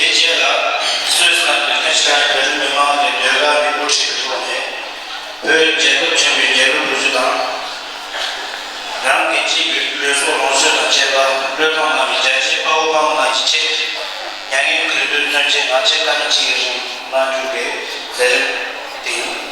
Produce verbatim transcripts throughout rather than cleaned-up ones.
དེ་རྗེས་ལ་སུད་སི་ནང་དུ་ཐེངས་ཤིག་བོད་རིགས་མི་མང་གི་ཟློས་གར་གྱི་དབུ་ཁྲིད་ཀྱི་ཐོག་ནས་བོད་རྒྱལ་ཁབ་ཆེན་པོའི་རྒྱལ་གླུ་འབུལ་རྒྱུ་དང་། རང་གི་སྤྱི་པའི་ལུས་སྲོག་ལོངས་སྤྱོད་དང་བཅས་པ་བློས་བཏང་གནང་བའི་རྒྱལ་གཅེས་དཔའ་བོ་དཔའ་མོ་རྣམས་ཀྱི་ཆེད། མྱ་ངན་གུས་འདུད་མཚོན་ཆེད་ངག་བཅད་སྐར་མ་གཅིག་གི་རིང་གནང་རྒྱུ་གི་མཛད་རིམ་དེ་ཡིན།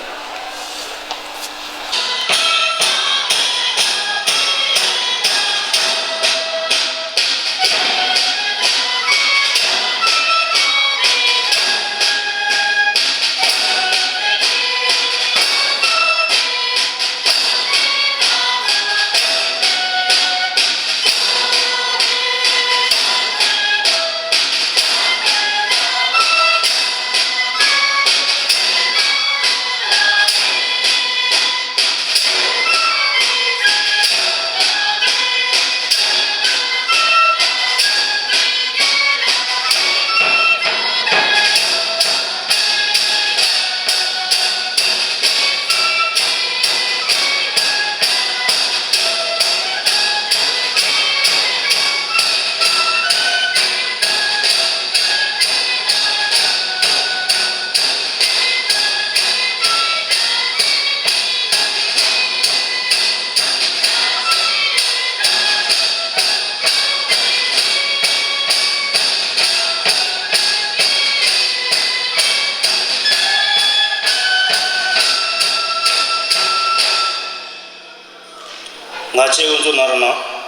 ལག་ཆས་དབུ་འཛུགས་གནང་རོགས་གནང་།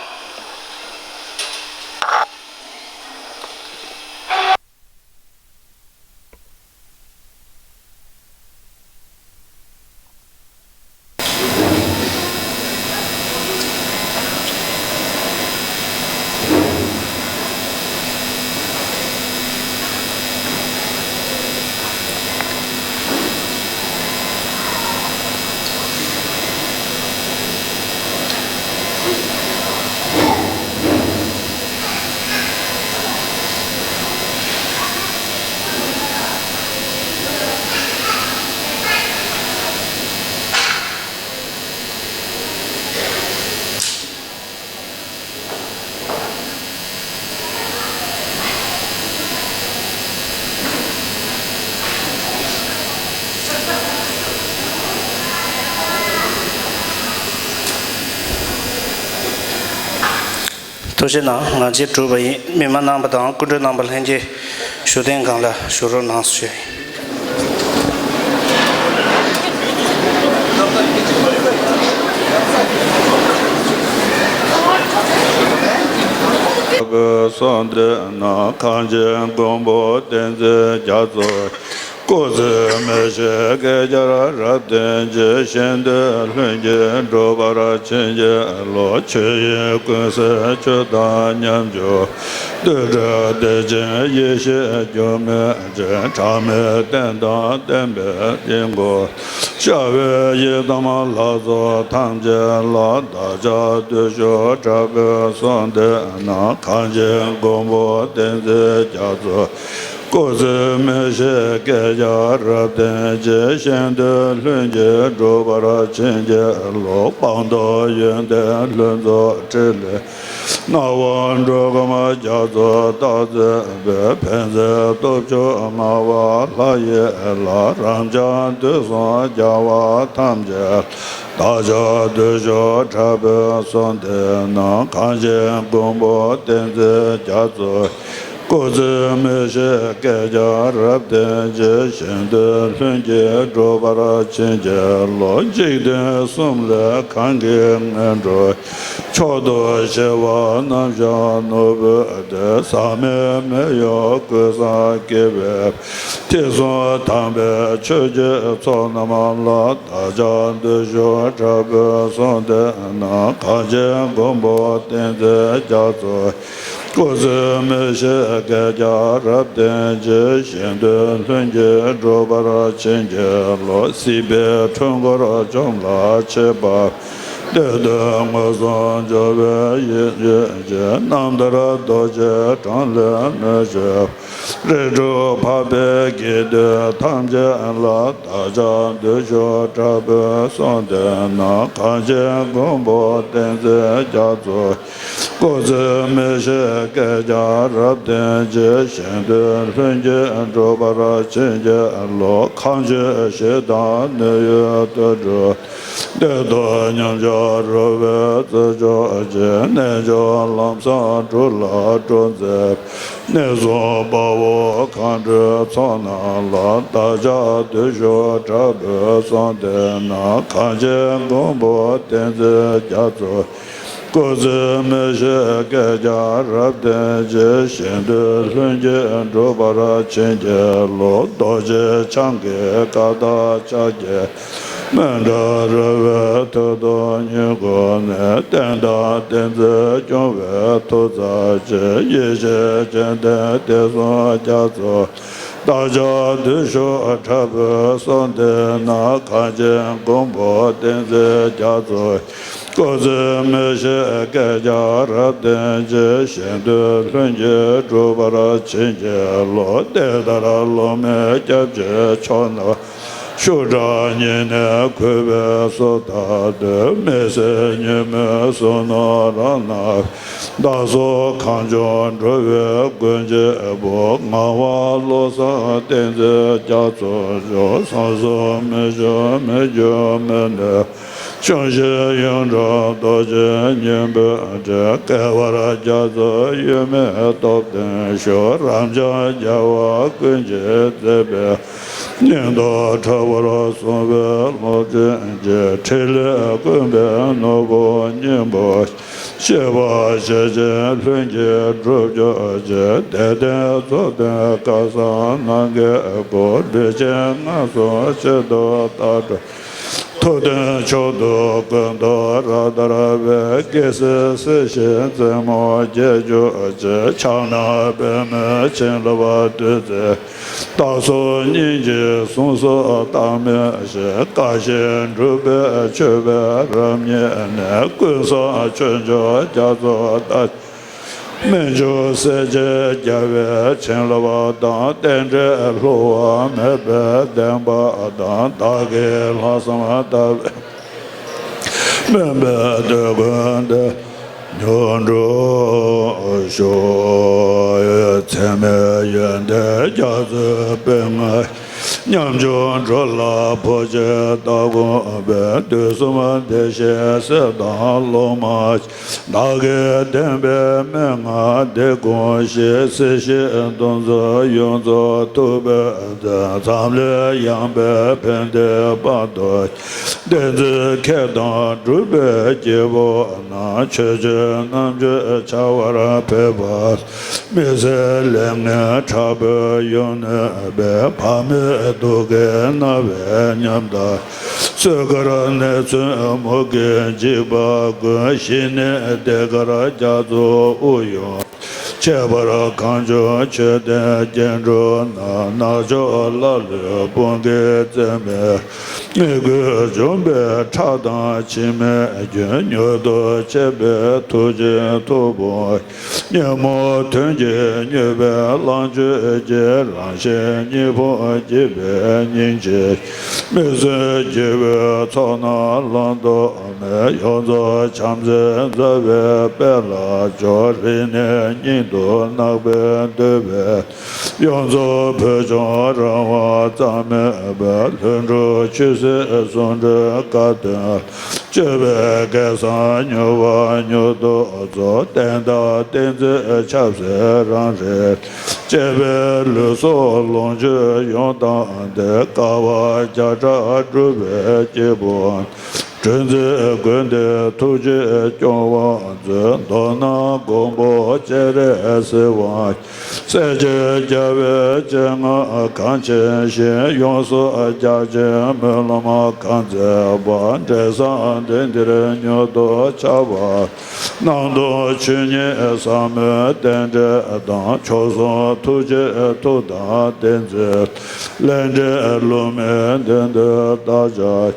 ཐུགས་རྗེ་གནང་། ང་བཅས་གྲུབ་པ་ཡིན། མི་མང་རྣམ་པ་དང་སྐུ་མགྲོན་རྣམ་པ་ལྷན་རྒྱས་བཞུགས་གདན་སྒང་ལ་བཞུགས་རོགས་གནང་ཞུ་ཡ་ཡིན། བུ་གསུམ་འདི་ནང་གངས་ཅན་མགོན་པོ་བསྟན་འཛིན་རྒྱ་མཚོ། སྐུ་ཚེ་མི་ཤིགས་བསྐལ་བརྒྱར་རབ་བརྟན་གྱི། གཞན་དོན་ལྷུན་གྱིས་འགྲུབ་པར་བྱིན་གྱིས་རློབས། ཆོས་དབྱིངས་ཀུན་གསལ་ཆོས་དང་མཉམ་སྦྱོར། རྡུལ་བྲལ་བདེ་ཆེན་ཡེ་ཤེས་འགྱུར་མེད་ཅན། གྲངས་མེད་རྟེན་དང་བརྟེན་པའི་དཀྱིལ་འཁོར། ཤར་བའི་ཡི་དམ་ལྷ་ཚོགས་ཐམས་ཅད་ལ། བདག་ཅག་བདུད་ཤོག་དྲག་པོའི་གསུང་དེ་ནང་། གངས་ཅན་མགོན་པོ་བསྟན་འཛིན་རྒྱ་མཚོ། སྐུ་ཚེ་མི་ཤིགས་བསྐལ་བརྒྱར་རབ་བརྟན་གྱི། གཞན་དོན་ལྷུན་གྱིས་འགྲུབ་པར་བྱིན་གྱིས་རློབས། སྤངས་རྟོགས་ཡོན་ཏན་ལྷུན་རྫོགས་ཕྲིན་ལས། སྣང་བ་འགྲོ་ཀུན་རྒྱ་མཚོ་རྟག་འཛིན་པའི། ཕན་མཛད་སྟོབས་བཅུ་མངའ་བ་ལྷ་ཡི་ལྷ། རབ་འབྱམས་དུས་གསུམ་རྒྱལ་བ་ཐམས་ཅད། བདག་ཅག་བདུད་ཤོག་དྲག་པོའི་གསུང་དེ་ནང་། གངས་ཅན་མགོན་པོ་བསྟན་འཛིན་རྒྱ་མཚོ། སྐུ་ཚེ་མི་ཤིགས་བསྐལ་བརྒྱར་རབ་བརྟན་གྱི། གཞན་དོན་ལྷུན་གྱིས་འགྲུབ་པར་བྱིན་གྱིས་རློབས། འཇིག་རྟེན་གསུམ་ལས་གང་གིས་ངན་འགྲོ། མཆོག་ཏུ་གཤེགས་པ་རྣམ་བཞག་ནོར་བུ་སྟེ། ཟག་མེད་མི་གཡོ་ཀུན་བཟང་སྐྱེད་པའི། ཐེག་གསུམ་དམ་པའི་ཆོས་ཀྱི་ཚོགས་རྣམས་ལ། བདག་ཅག་བདུད་ཤོག་དྲག་པོའི་གསུང་དེ་ནང་། གངས་ཅན་མགོན་པོ་བསྟན་འཛིན་རྒྱ་མཚོ། སྐུ་ཚེ་མི་ཤིགས་བསྐལ་བརྒྱར་རབ་བརྟན་གྱི། གཞན་དོན་ལྷུན་གྱིས་འགྲུབ་པར་བྱིན་གྱིས་རློབས། སྲིད་པའི་འཁྲུལ་འཁོར་བཅོམ་ལ་མཆིས་པ། གཏེར་སྟོན་མངོན་སུམ་འབྱོར་བའི་ཡིད་བཞིན་གྱི། རྣམ་ཐར་རྡོ་རྗེ་གྲངས་ལས་མི་འཕྱད། རིགས་དྲུག་འཕགས་པའི་དགེ་འདུན་ཐམས་ཅད་ལ། བདག་ཅག་བདུད་ཤོག་དྲག་པོའི་གསུང་དེ་ནང་། གངས་ཅན་མགོན་པོ་བསྟན་འཛིན་རྒྱ་མཚོ། སྐུ་ཚེ་མི་ཤིགས་བསྐལ་བརྒྱར་རབ་བརྟན་གྱི། གཞན་དོན་ལྷུན་གྱིས་འགྲུབ་པར་བྱིན་གྱིས་རློབས། གང་བྱོའི་ཞེ་སྡང་ནད་ཡམས་དུག་སྦྲུལ། བདུད་དང་མཉམ་གཞག་རོ་བའི་རྩི་འཇོམས་ཀྱི། རྣལ་འབྱོར་ལམ་བཟང་དྲུག་ལ་སྤྲོ་མཛད། གནས་གསུམ་དཔའ་བོ་མཁའ་འགྲོའི་ཚོགས་རྣམས་ལ། བདག་ཅག་བདུད་ཤོག་དྲག་པོའི་གསུང་དེ་ནང་། གངས་ཅན་མགོན་པོ་བསྟན་འཛིན་རྒྱ་མཚོ། སྐུ་ཚེ་མི་ཤིགས་བསྐལ་བརྒྱར་རབ་བརྟན་གྱི། གཞན་དོན་ལྷུན་གྱིས་འགྲུབ་པར་བྱིན་གྱིས་རློབས། རྡོ་རྗེ་འཆང་གི་བཀའ་དང་ཕྱག་རྒྱའི། མཎྜལ་རོལ་པའི་མཐུ་དང་སྙན་བརྒྱུད་ནས། བསྟན་དང་བསྟན་འཛིན་སྐྱོང་བའི་མཐུ་རྩལ་ཅན། ཡེ་ཤེས་སྤྱན་ལྡན་བསྟན་སྲུང་རྒྱ་མཚོ། བདག་ཅག་བདུད་ཤོག་དྲག་པོའི་གསུང་དེ་ནང་། གངས་ཅན་མགོན་པོ་བསྟན་འཛིན་རྒྱ་མཚོ། སྐུ་ཚེ་མི་ཤིགས་བསྐལ་བརྒྱར་རབ་བརྟན་གྱི། གཞན་དོན་ལྷུན་གྱིས་འགྲུབ་པར་བྱིན་གྱིས་རློབས། དེ་ལྟར་སློབ་མའི་སྐྱབས་ཀྱི་མཆོག་རྣམས། ཤུགས་དྲག་ཉེ་གནས་གུས་པས་སུ་བཏགས་ཏེ། མི་ཟད་ཉིན་མོའི་གཟུགས་སྣང་རབ་ན། བདག་སོགས་གངས་ལྗོངས་འགྲོ་བའི་མགོན་གཅིག་པུ། ངག་དབང་བློ་བཟང་བསྟན་འཛིན་རྒྱ་མཚོ་མཆོག། བསམ་གཟུགས་མི་འཆུགས་མི་འགྱུར་མི་གནས། ཕྱོགས་བཞིར་ཡོངས་གྲགས་རྡོ་རྗེ་སྙིང་པོའི་སྤྲུལ། བསྐལ་པར་རྒྱ་མཚོའི་ཡུལ་མི་སྟོབས་ལྡན་ཤོག། རབ་འབྱམས་རྒྱལ་བ་ཀུན་གྱི་མཛད་པའི། སྙིང་སྟོབས་དྲག་པོར་གསུངས་པའི་ལོ་རྒྱུས་ཀྱི་ཕྲིན་ལས་ཀུན་པའི་ནོར་བུ་སྙིང་པོ། སྐྱེས་པ་ཞེས་བྱའི་ལྷུན་གྱིས་གྲུབ་གྱུར་ཅིག་དད་ལྡན་རྫོགས་ལྡན་སྐལ་བཟང་རྣམ་རྒྱལ་སྐུ། ལུས་ཅན་ངན་སོང་སྤྱི་དུ་བཏགས་གྲོལ། ཐུབ་བསྟན་མཆོག་ཏུ་ཀུན་ཏུ་རབ་དར་བའི། སྐྱེ་སྲིད་སྲིད་ཞིའི་རྩེ་མོ་རྒྱས་གྱུར་ཅིག་ཕྱག་ན་པདྨོས་བྱིན་རླབས་བདུད་རྩིའི་རྟགས་སུ་སྙིང་རྗེའི་གཟུངས་སུ་བཏགས་མི་ཞིག་བཀའ་བཞིན་སྒྲུབ་པའི་མཆོད་པའི་རབ་བརྙེས་ནས། ཀུན་བཟང་ཆོས་འབྱོར་རྒྱ་མཚོ་ལྟ། སྨན་ཆུ་སེར་བྱེས་རྒྱལ་བའི་བྱིན་རླབས་དང་། རྟེན་འབྲེལ་བསླུ་བ་མེད་པའི་བདེན་པ་དང་། བདག་གིས་ལྷག་བསམ་དག་པས་སྨོན་པའི་འདོད་དགུ་འདི་མྱུར་འགྲུབ་ཤོག་ཚད་མེད་ཡོན་ཏན་རྒྱ་མཚོའི་དཔལ་མངའ། ཉམ་ཆུང་འགྲོ་ལ་བོད་ཆེན་ལྟ་དགོངས་པའི། དུས་གསུམ་བདེ་གཤེགས་སྲས་དང་སློབ་མ། བདག་གིས་བསྟན་པའི་མན་ངག་འདི་དགོངས་ཤིག་སྲིད་ཞིའི་སྡུག་བསྔལ་ཡོངས་རྫོགས་ཐུབ་པའི་མཚམས། ལས་ཡངས་པའི་ཕན་བདེའི་དཔལ་དུ། བསྟན་འཛིན་མཁས་དང་གྲུབ་པའི་སྐྱེས་བུ་རྣམས། ཆོས་སྤྱོད་རྣམ་དཔྱོད་བྱ་བར་ཕེབས་པ། མི་ཟད་ལས་ངན་དྲག་པོས་ཡོངས་གནོད་པའི། ཕ་མེས་སྡུག་གིས་མནར་བའི་ཉམ་ཐག་གསོས་ཀར་ནད་མཚོན་མུ་གེས་འཇིགས་པ་ཀུན། ཞི་གནས་བདེ་དཀར་རྒྱ་མཚོ་དབུགས་དབྱུང་། ཁྱད་པར་གངས་ལྗོངས་ཆོས་ལྡན་སྐྱེ་འགྲོ་རྣམས། ནག་ཕྱོགས་ཀླ་ཀློའི་དཔུང་གིས་གཙེས་མི། ངན་རྒོལ་འཇོམས་པའི་ཁྲག་དང་འཆི་མེད་རྒྱུན། མྱུར་དུ་མཆེད་པའི་ཐུགས་རྗེའི་མཐུ་དཔུང་། ཉོན་མོངས་གདོན་གྱིས་མྱོས་པའི་གླང་སྤྱོད་ཀྱི། རང་གཞན་གཉིས་ཕུང་འཇིག་པའི་སྙིང་རྗེ། མི་བསྲུན་སྐྱེ་བོའི་ཚོགས་རྣམས་བླང་དོར་མེད། ཡོངས་རྫོགས་བྱམས་བརྩེའི་མཛའ་བའི་དཔལ་ལ་སྤྱོད། རིང་ནས་སྙིང་དུ་བརྣག་པའི་འདོད་པས། ཡོངས་རྫོགས་བོད་ལྗོངས་རང་དབང་རྩ་མེད་པའི། ལྷུན་གྲུབ་ཆོས་སྲིད་ཟུང་འབྲེལ་དགའ་སྟོན། སྤྱོད་པའི་སྐལ་བཟང་མྱུར་བ་མྱུར་དུ་རྫོགས། བསྟན་དང་བསྟན་འཛིན་ཆབ་སྲིད་རང་རེ། གཅེས་པའི་ལུས་སྲོག་ལོངས་སྤྱོད་ཡོངས་བཏང་སྟེ། དཀའ་བ་བརྒྱ་ཕྲག་སྒྲུབ་པའི་སྐྱེས་བུ། གྲུ་འཛིན་དགོན་སྡེའི་ཐུགས་རྗེ་སྐྱོང་བར་མཛོད། མདོར་ན་མགོན་པོ་སྤྱན་རས་གཟིགས་དབང་། སྲས་བཅས་རྒྱལ་བའི་སྤྱན་སྔར་གངས་ཅན་ཞིང་། ཡོངས་སུ་རྒྱ་ཆེན་སྨོན་ལམ་གང་མཛད་པ། འབྲས་བཟང་མདུན་འདིར་མྱུར་དུ་ཁྱབ་པ། སྣང་སྟོང་ཆོས་ཉིད་ཟབ་མོའི་རྟེན་འབྲེལ་དང་། མཆོག་ཟུང་ཐུགས་རྗེའི་མཐུ་དང་བསྟན་འཛིན། ལས་འབྲས་ལུང་མའི་མདུན་དུ་བདག་ཅག་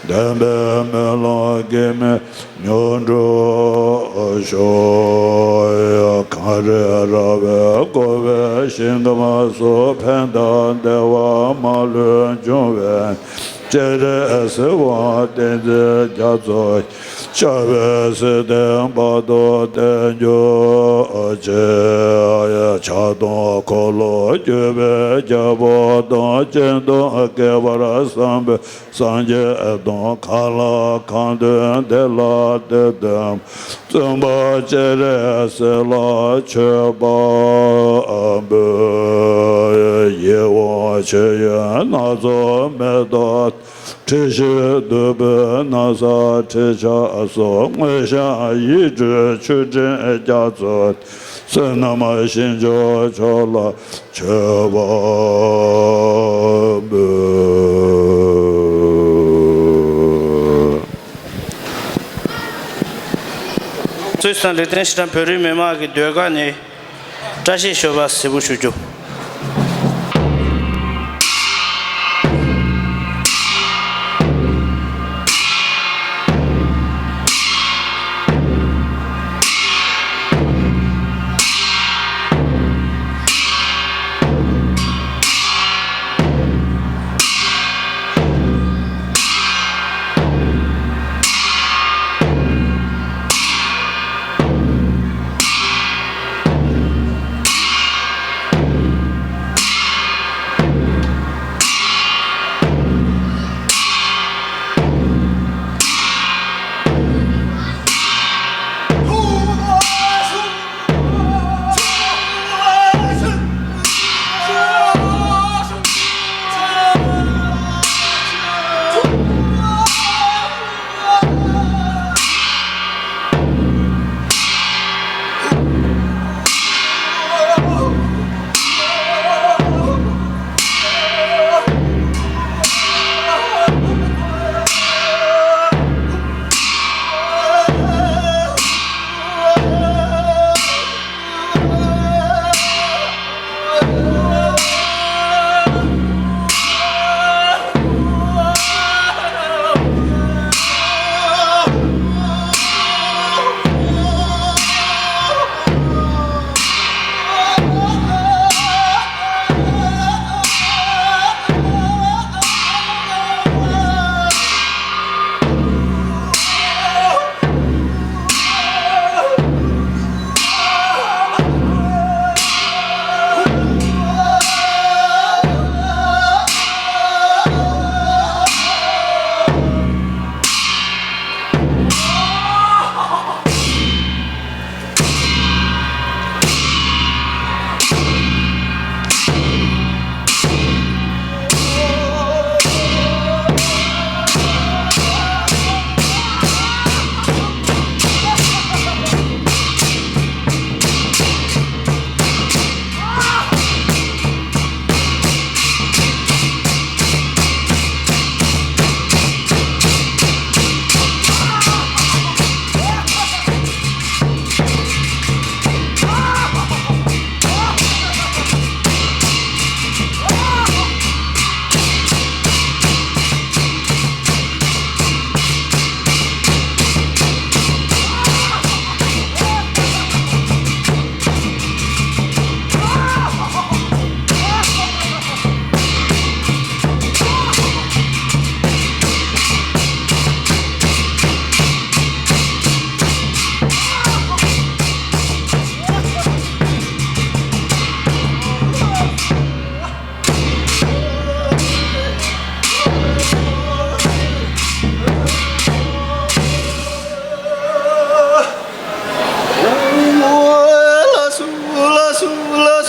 བདེན་པའི་སྨོན་ལམ་གེགས་མེད་མྱུར་འགྲུབ་ཤོག་གངས་རི་ར་བས་བསྐོར་བའི་ཞིང་ཁམས་སུ། ཕན་དང་བདེ་བ་མ་ལུས་འབྱུང་བའི། སྤྱན་རས་གཟིགས་དབང་བསྟན་འཛིན་རྒྱ་མཚོ། སྐྱབས་པའི་སྲིད་མཐའི་བར་དུ་བརྟན་གྱུར་ཅིག་ཕྱག་སྟོང་འཁོར་ལོ་བསྐྱོད་པའི་རྒྱལ་པོ་དང་། སྤྱན་སྟོང་བསྐལ་པར་བཟང་པོའི་སངས་རྒྱས་དང་། གང་ལ་གང་འདུལ་བདེ་ལ་བདེ་སྟོན། བཙུན་པ་སྤྱན་རས་གཟིགས་ལ་མཆོད་པ་འབུལ། ཡིད་འོང་མཆོད་ཡོན་སྣ་ཚོགས་མེ་ཏོག་ཁྲི་བཞི་བདུག་སྤོས་ན་བཟའ་ཁྲི་ཆ་སོགས། དངོས་བཤམས་ཡིད་སྤྲུལ་མཆོད་སྤྲིན་རྒྱ་མཚོ། བསོད་ནམས་ཞིང་མཆོག་མཆོག་ལ་མཆོད་པ་འབུལ། གཙོས་དང་ལེགས་ལྡན་ཕྱི་དྲང་བོད་རིགས་མི་མང་གི་ཟློས་གར་ནི། བཀྲ་ཤིས་ཞོལ་པ་གཟིགས་འབུལ་ཞུ་རྒྱུ།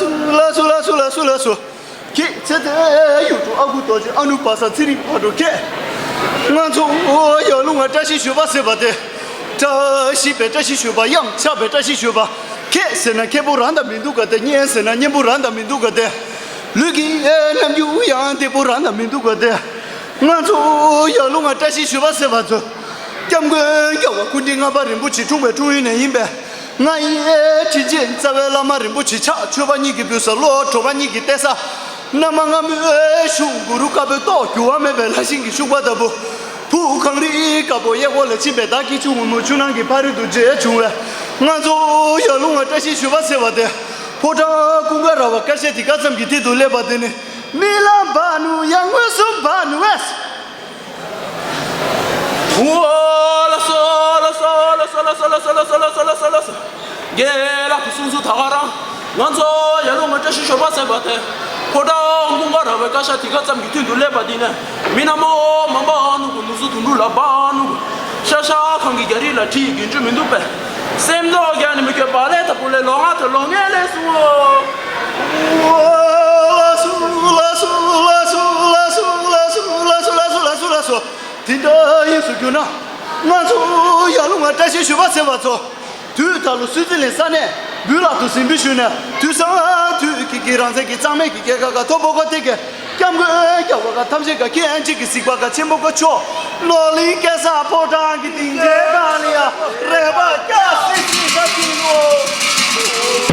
ལགས་སོ་ལགས་སོ་ལགས་སོ་ལགས་སོ། ཁྱེད་ཚེ་ཏེ་ཡུལ་དུ་ཨ་ཁུ་རྡོ་རྗེ་ཨ་ནུ་བ་ས་ཚེ་རིང་བར་དུ་ཁྱེད། ང་ཚོ་ཡར་ཀླུང་ང་བཀྲ་ཤིས་ཞོལ་པ་ཟེར་བ་དེ། བཀྲ་ཤིས་པའི་བཀྲ་ཤིས་ཞོལ་པ། གཡང་ཆགས་པའི་བཀྲ་ཤིས་ཞོལ་པ། ཁྱེད་ཟེར་ན་ཁྱེད་པོ་རང་དང་མི་འདུག་ག་དེ། གཉེན་ཟེར་ན་གཉེན་པོ་རང་དང་མི་འདུག་ག་དེ། ལུས་ཀྱི་རྣམ་འགྱུར་ཡང་བདེ་པོ་རང་དང་མི་འདུག་ག་དེ། ང་ཚོ་ཡར་ཀླུང་ང་བཀྲ་ཤིས་ཞོལ་པ་ཟེར་བ་ཚོ། སྐྱབས་མགོན་རྒྱལ་བ་སྐུ་ཕྲེང་ལྔ་པ་རིན་པོ་ཆེ་འཁྲུངས་པའི་འཁྲུངས་ཡུལ་ནས་ཡིན་པས། ང་ཡི་དྲིན་ཅན་རྩ་བའི་བླ་མ་རིན་པོ་ཆེ་ཕྱག་མཆོད་པ་གཉིས་ཀྱི་སྦུབས་ས། བློ་གྲོས་པ་གཉིས་ཀྱི་གཏད་ས། གནམ་ལྔ་མོའི་གཞུང་གུ་རུ་དཀར་པོའི་ཏོག་འགྱུར་བ་མེད་པའི་ལྷ་ཤིང་གི་ཤུག་པ་ལྟ་བུ། བུ་གངས་རི་དཀར་པོ་གཡས་སྐོར་ལ་ཕྱིན་པའི་ཟླ་དཀྱིལ་ཆུ་སྔོན་མོ་ཆུ་ནང་གི་ཕ་རོལ་ཏུ་མཇལ་བྱུང་བས། ང་ཚོ་ཡར་ཀླུང་ང་བཀྲ་ཤིས་ཞོལ་པ་ཟེར་བ་དེ། ཕོ་བྲང་ཀུན་དགའ་ར་བ་ཀ་ཤ་ཐི་ཀ་ཙམ་གྱི་སྟེང་དུ་སླེབས་པ་དེ་ནི། རྨི་ལམ་བ་ནུ་ཡང་མངོན་སུམ་བ་ནུ་བས། ལགས་སོ་ལགས་སོ། རྒན་ལགས་ཀྱིས་གསུངས་ཚུལ་ད་ག་རང་། ང་ཚོ་ཡར་ཀླུང་ང་བཀྲ་ཤིས་ཞོལ་པ་ཟེར་བ་དེ། ཕོ་བྲང་ཀུན་དགའ་ར་བའི་ཀ་ཤ་ཐི་ཀ་ཙམ་གྱི་སྟེང་དུ་སླེབས་པ་འདི་ནས། མི་ནག་མོ་མང་པོ་ཨ་ནུ་གུ་ནུ་སུ་དུང་དུ་ལ་བ་ཨ་ནུ་གུ། ཤ་ཤ་གང་གི་རྒྱ་རིགས་ལ་བྲིས་རྒྱུན་ཆུ་མི་འདུག་པས། སེམས་མདོག་རྒྱ་ནི་མི་ཁྱོད་བ་ལས་ད་བུ་ལས་ལོ་ང་དུ་ལོ་ངན་ལས་སུ། ལགས་སོ་ལགས་སོ་ལགས་སོ་ལགས་སོ་ལགས་སོ། དེ་འདྲ་ཡིན་སུ་གྱུར་ན། ང་ཚོ་ཡར་ཀླུང་ང་བཀྲ་ཤིས་ཞོལ་པ་ཟེར་བ་ཚོ། དུས་ད་ལོ་སུད་སི་ལན་ས་གནས་བུ་ལག་ཏུ་གཟིམ་པའི་ཤུལ་ནས། དུས་སང་དུས་ཀྱི་གི་རང་བཙན་གྱི་གཙང་མའི་གི་སྐྱེས་སྐར་ག་ཐོབ་པོ་གོ་དེ་གི། སྐྱབས་མགོན་རྒྱལ་བ་ག་ཐམས་ཅད་ག་མཁྱེན་ཅིག་གི་གཟིགས་པ་ག་ཆེན་པོ་ག་ཆོ། ནོར་གླིང་གེ་སར་ཕོ་བྲང་གི་སྡིངས་ཆའི་སྒང་ལ་ཡ་རེ་བ་སྐྱ་སི་སི་ག་ཅིག་ལོ།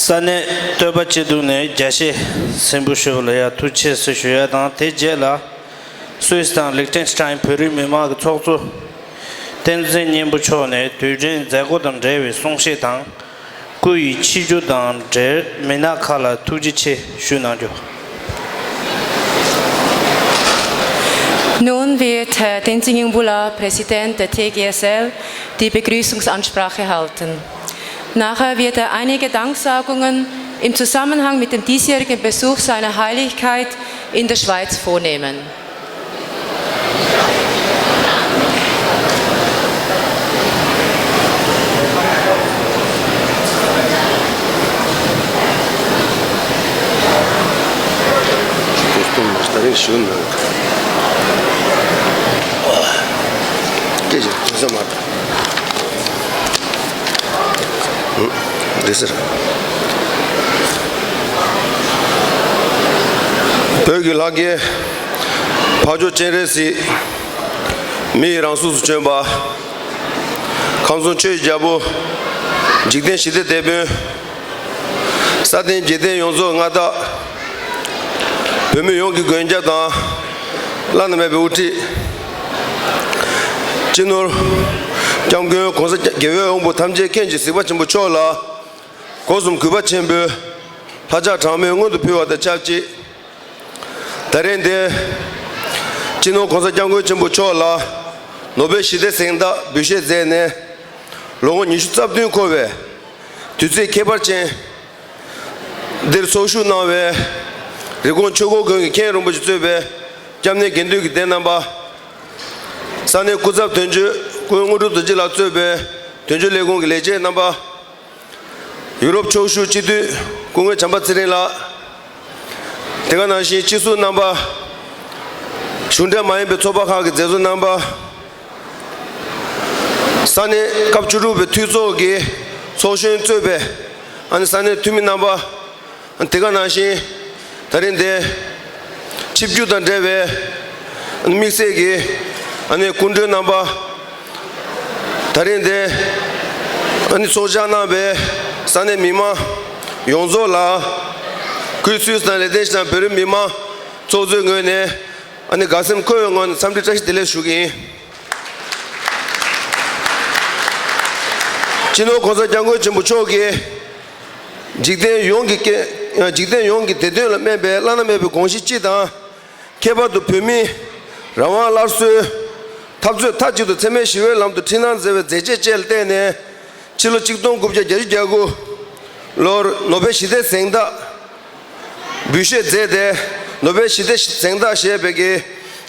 ས་གནས་སྟོད་པ་སྐྱིད་སྡུག་ནས་རྒྱས་བཤད་གསན་པར་ཞུ་བ་ལ་ཡང་ཐུགས་རྗེ་ཆེ་ཞུ་ཡ་དང་། དེ་རྗེས་ལ་སུད་སི་དང་ལིག་ཏེན་སི་ཏན་བོད་རིགས་མི་མང་གི་ཚོགས་གཙོ་བསྟན་འཛིན་སྙིང་པོ་མཆོག་ནས་དུས་དྲན་མཛད་སྒོ་དང་འབྲེལ་བའི་གསུང་བཤད་དང་། སྐུ་ཡི་ཆིབས་བསྒྱུར་དང་འབྲེལ་མི་སྣ་ཁག་ལ་ཐུགས་རྗེ་ཆེ་ཞུ་གནང་རྒྱུ། Nun wird Herr Tenzin Nyumbula, Präsident der T G S L, die Begrüßungsansprache halten. Nachher wird er einige Danksagungen im Zusammenhang mit dem diesjährigen Besuch seiner Heiligkeit in der Schweiz vornehmen. འདི་ཟེར། བོད་ཀྱི་ལྷ་སྐལ་འཕགས་མཆོག་སྤྱན་རས་གཟིགས། མི་ཡི་རང་གཟུགས་སུ་བྱོན་པ། ཁམས་གསུམ་ཆོས་ཀྱི་རྒྱལ་པོ། འཇིག་རྟེན་ཞི་བདེའི་དེད་དཔོན། ས་སྟེང་འཇིག་རྟེན་ཡོངས་རྫོགས་མངའ་བདག། བོད་མི་ཡོངས་ཀྱི་མགོན་སྐྱབས་དང་། བླ་ན་མེད་པའི་དབུ་ཁྲིད། སྤྱི་ནོར་༸སྐྱབས་མགོན་༸གོང་ས་༸རྒྱལ་བའི་དབང་པོ་ཐམས་ཅད་མཁྱེན་ཅིང་གཟིགས་པ་ཆེན་པོ་མཆོག་ལ། སྒོ་གསུམ་གུས་པ་ཆེན་པོས་ལྷ་ལྕགས་གྲངས་མེད་སྔོན་དུ་ཕུལ་བ་དང་ཆབས་ཅིག་ད་རིང་འདིར་སྤྱི་ནོར་༸གོང་ས་༸སྐྱབས་མགོན་ཆེན་པོ་མཆོག་ལ་ནོ་བེལ་ཞི་བདེའི་གཟེངས་རྟགས་འབུལ་བཞེས་མཛད་ནས་ལོ་ངོ་ཉི་ཤུ་རྩ་བདུན་འཁོར་བའི་དུས་ཚིགས་ཁྱད་པར་ཅན་འདིར་ཚོགས་ཞུགས་གནང་བའི་རི་ཀོན་ཆོས་འཁོར་དགོན་གྱི་མཁན་རིན་པོ་ཆེ་གཙོས་པའི་སྐྱབས་གནས་དགེ་འདུན་གྱི་སྡེ་རྣམ་པ། ས་གནས་སྐུ་ཚབ་དོན་གཅོད་སྐུ་ངོ་དངོས་གྲུབ་རྡོ་རྗེ་ལགས་གཙོས་པའི་དོན་གཅོད་ལས་ཁུངས་ཀྱི་ལས་བྱེད་རྣམ་པ། ཡུ་རོབ་ཕྱོགས་བཞུགས་སྤྱི་འཐུས་སྐུ་ངོ་བྱམས་པ་ཚེ་རིང་ལགས། དེ་ག་ནང་བཞིན་སྤྱི་ཟུར་རྣམ་པ། གཞུང་འབྲེལ་མ་ཡིན་པའི་ཚོགས་པ་ཁག་གི་མཛད་གཙོ་རྣམ་པ། ས་གནས་སྐབས་བཅུ་དྲུག་པའི་འཐུས་ཚོགས་ཀྱི་ཚོགས་གཞོན་གཙོས་པའི་ཨ་ནི་ས་གནས་འཐུས་མི་རྣམ་པ། དེ་ག་ནང་བཞིན་ད་རིང་འདིར་ཆིབས་བསྒྱུར་དང་འབྲེལ་བའི་དམིགས་བསལ་གྱི་ཨ་ནི་སྐུ་མགྲོན་རྣམ་པ། ད་རིང་འདིར་ཨ་ནི་ཚོགས་བཅར་གནང་བའི་ས་གནས་མི་མང་ཡོངས་རྫོགས་ལ་སུད་སི་དང་ལིག་ཏེན་སི་ཏན་བོད་རིགས་མི་མང་ཚོགས་གཙོའི་ངོས་ནས་ཨ་ནི་དགའ་སེམས་འཁོལ་བའི་ངང་ནས་འཚམས་འདྲི་བཀྲ་ཤིས་བདེ་ལེགས་ཞུ་གི་ཡིན། སྤྱི་ནོར་༸གོང་ས་༸སྐྱབས་མགོན་ཆེན་པོ་མཆོག་གིས། འཇིག་རྟེན་ཡོངས་ཀྱི་སྐད། འཇིག་རྟེན་ཡོངས་ཀྱི་བདེ་དོན་ལ་སྨན་པའི་བླ་ན་མེད་པའི་དགོངས་གཞི་སྤྱི་དང་། ཁྱད་པར་དུ་བོད་མིའི་རང་དབང་སླར་གསོའི་འཐབ་རྩོད་མཐའ་གཅིག་ཏུ་འཚེ་མེད་ཞི་བའི་ལམ་དུ་ཁྲིད་གནང་མཛད་པའི་མཛད་རྗེས་བཅས་ལ་བརྟེན་ནས། ཕྱི་ལོ་ཆིག་སྟོང་དགུ་བརྒྱ་བརྒྱད་ཅུ་གྱ་དགུ་ལོར་ནོ་བེལ་ཞི་བདེའི་གཟེངས་རྟགས་འབུལ་བཞེས་མཛད་དེ། ནོ་བེལ་ཞི་བདེའི་གཟེངས་རྟགས་ཞེས་པའི་གི་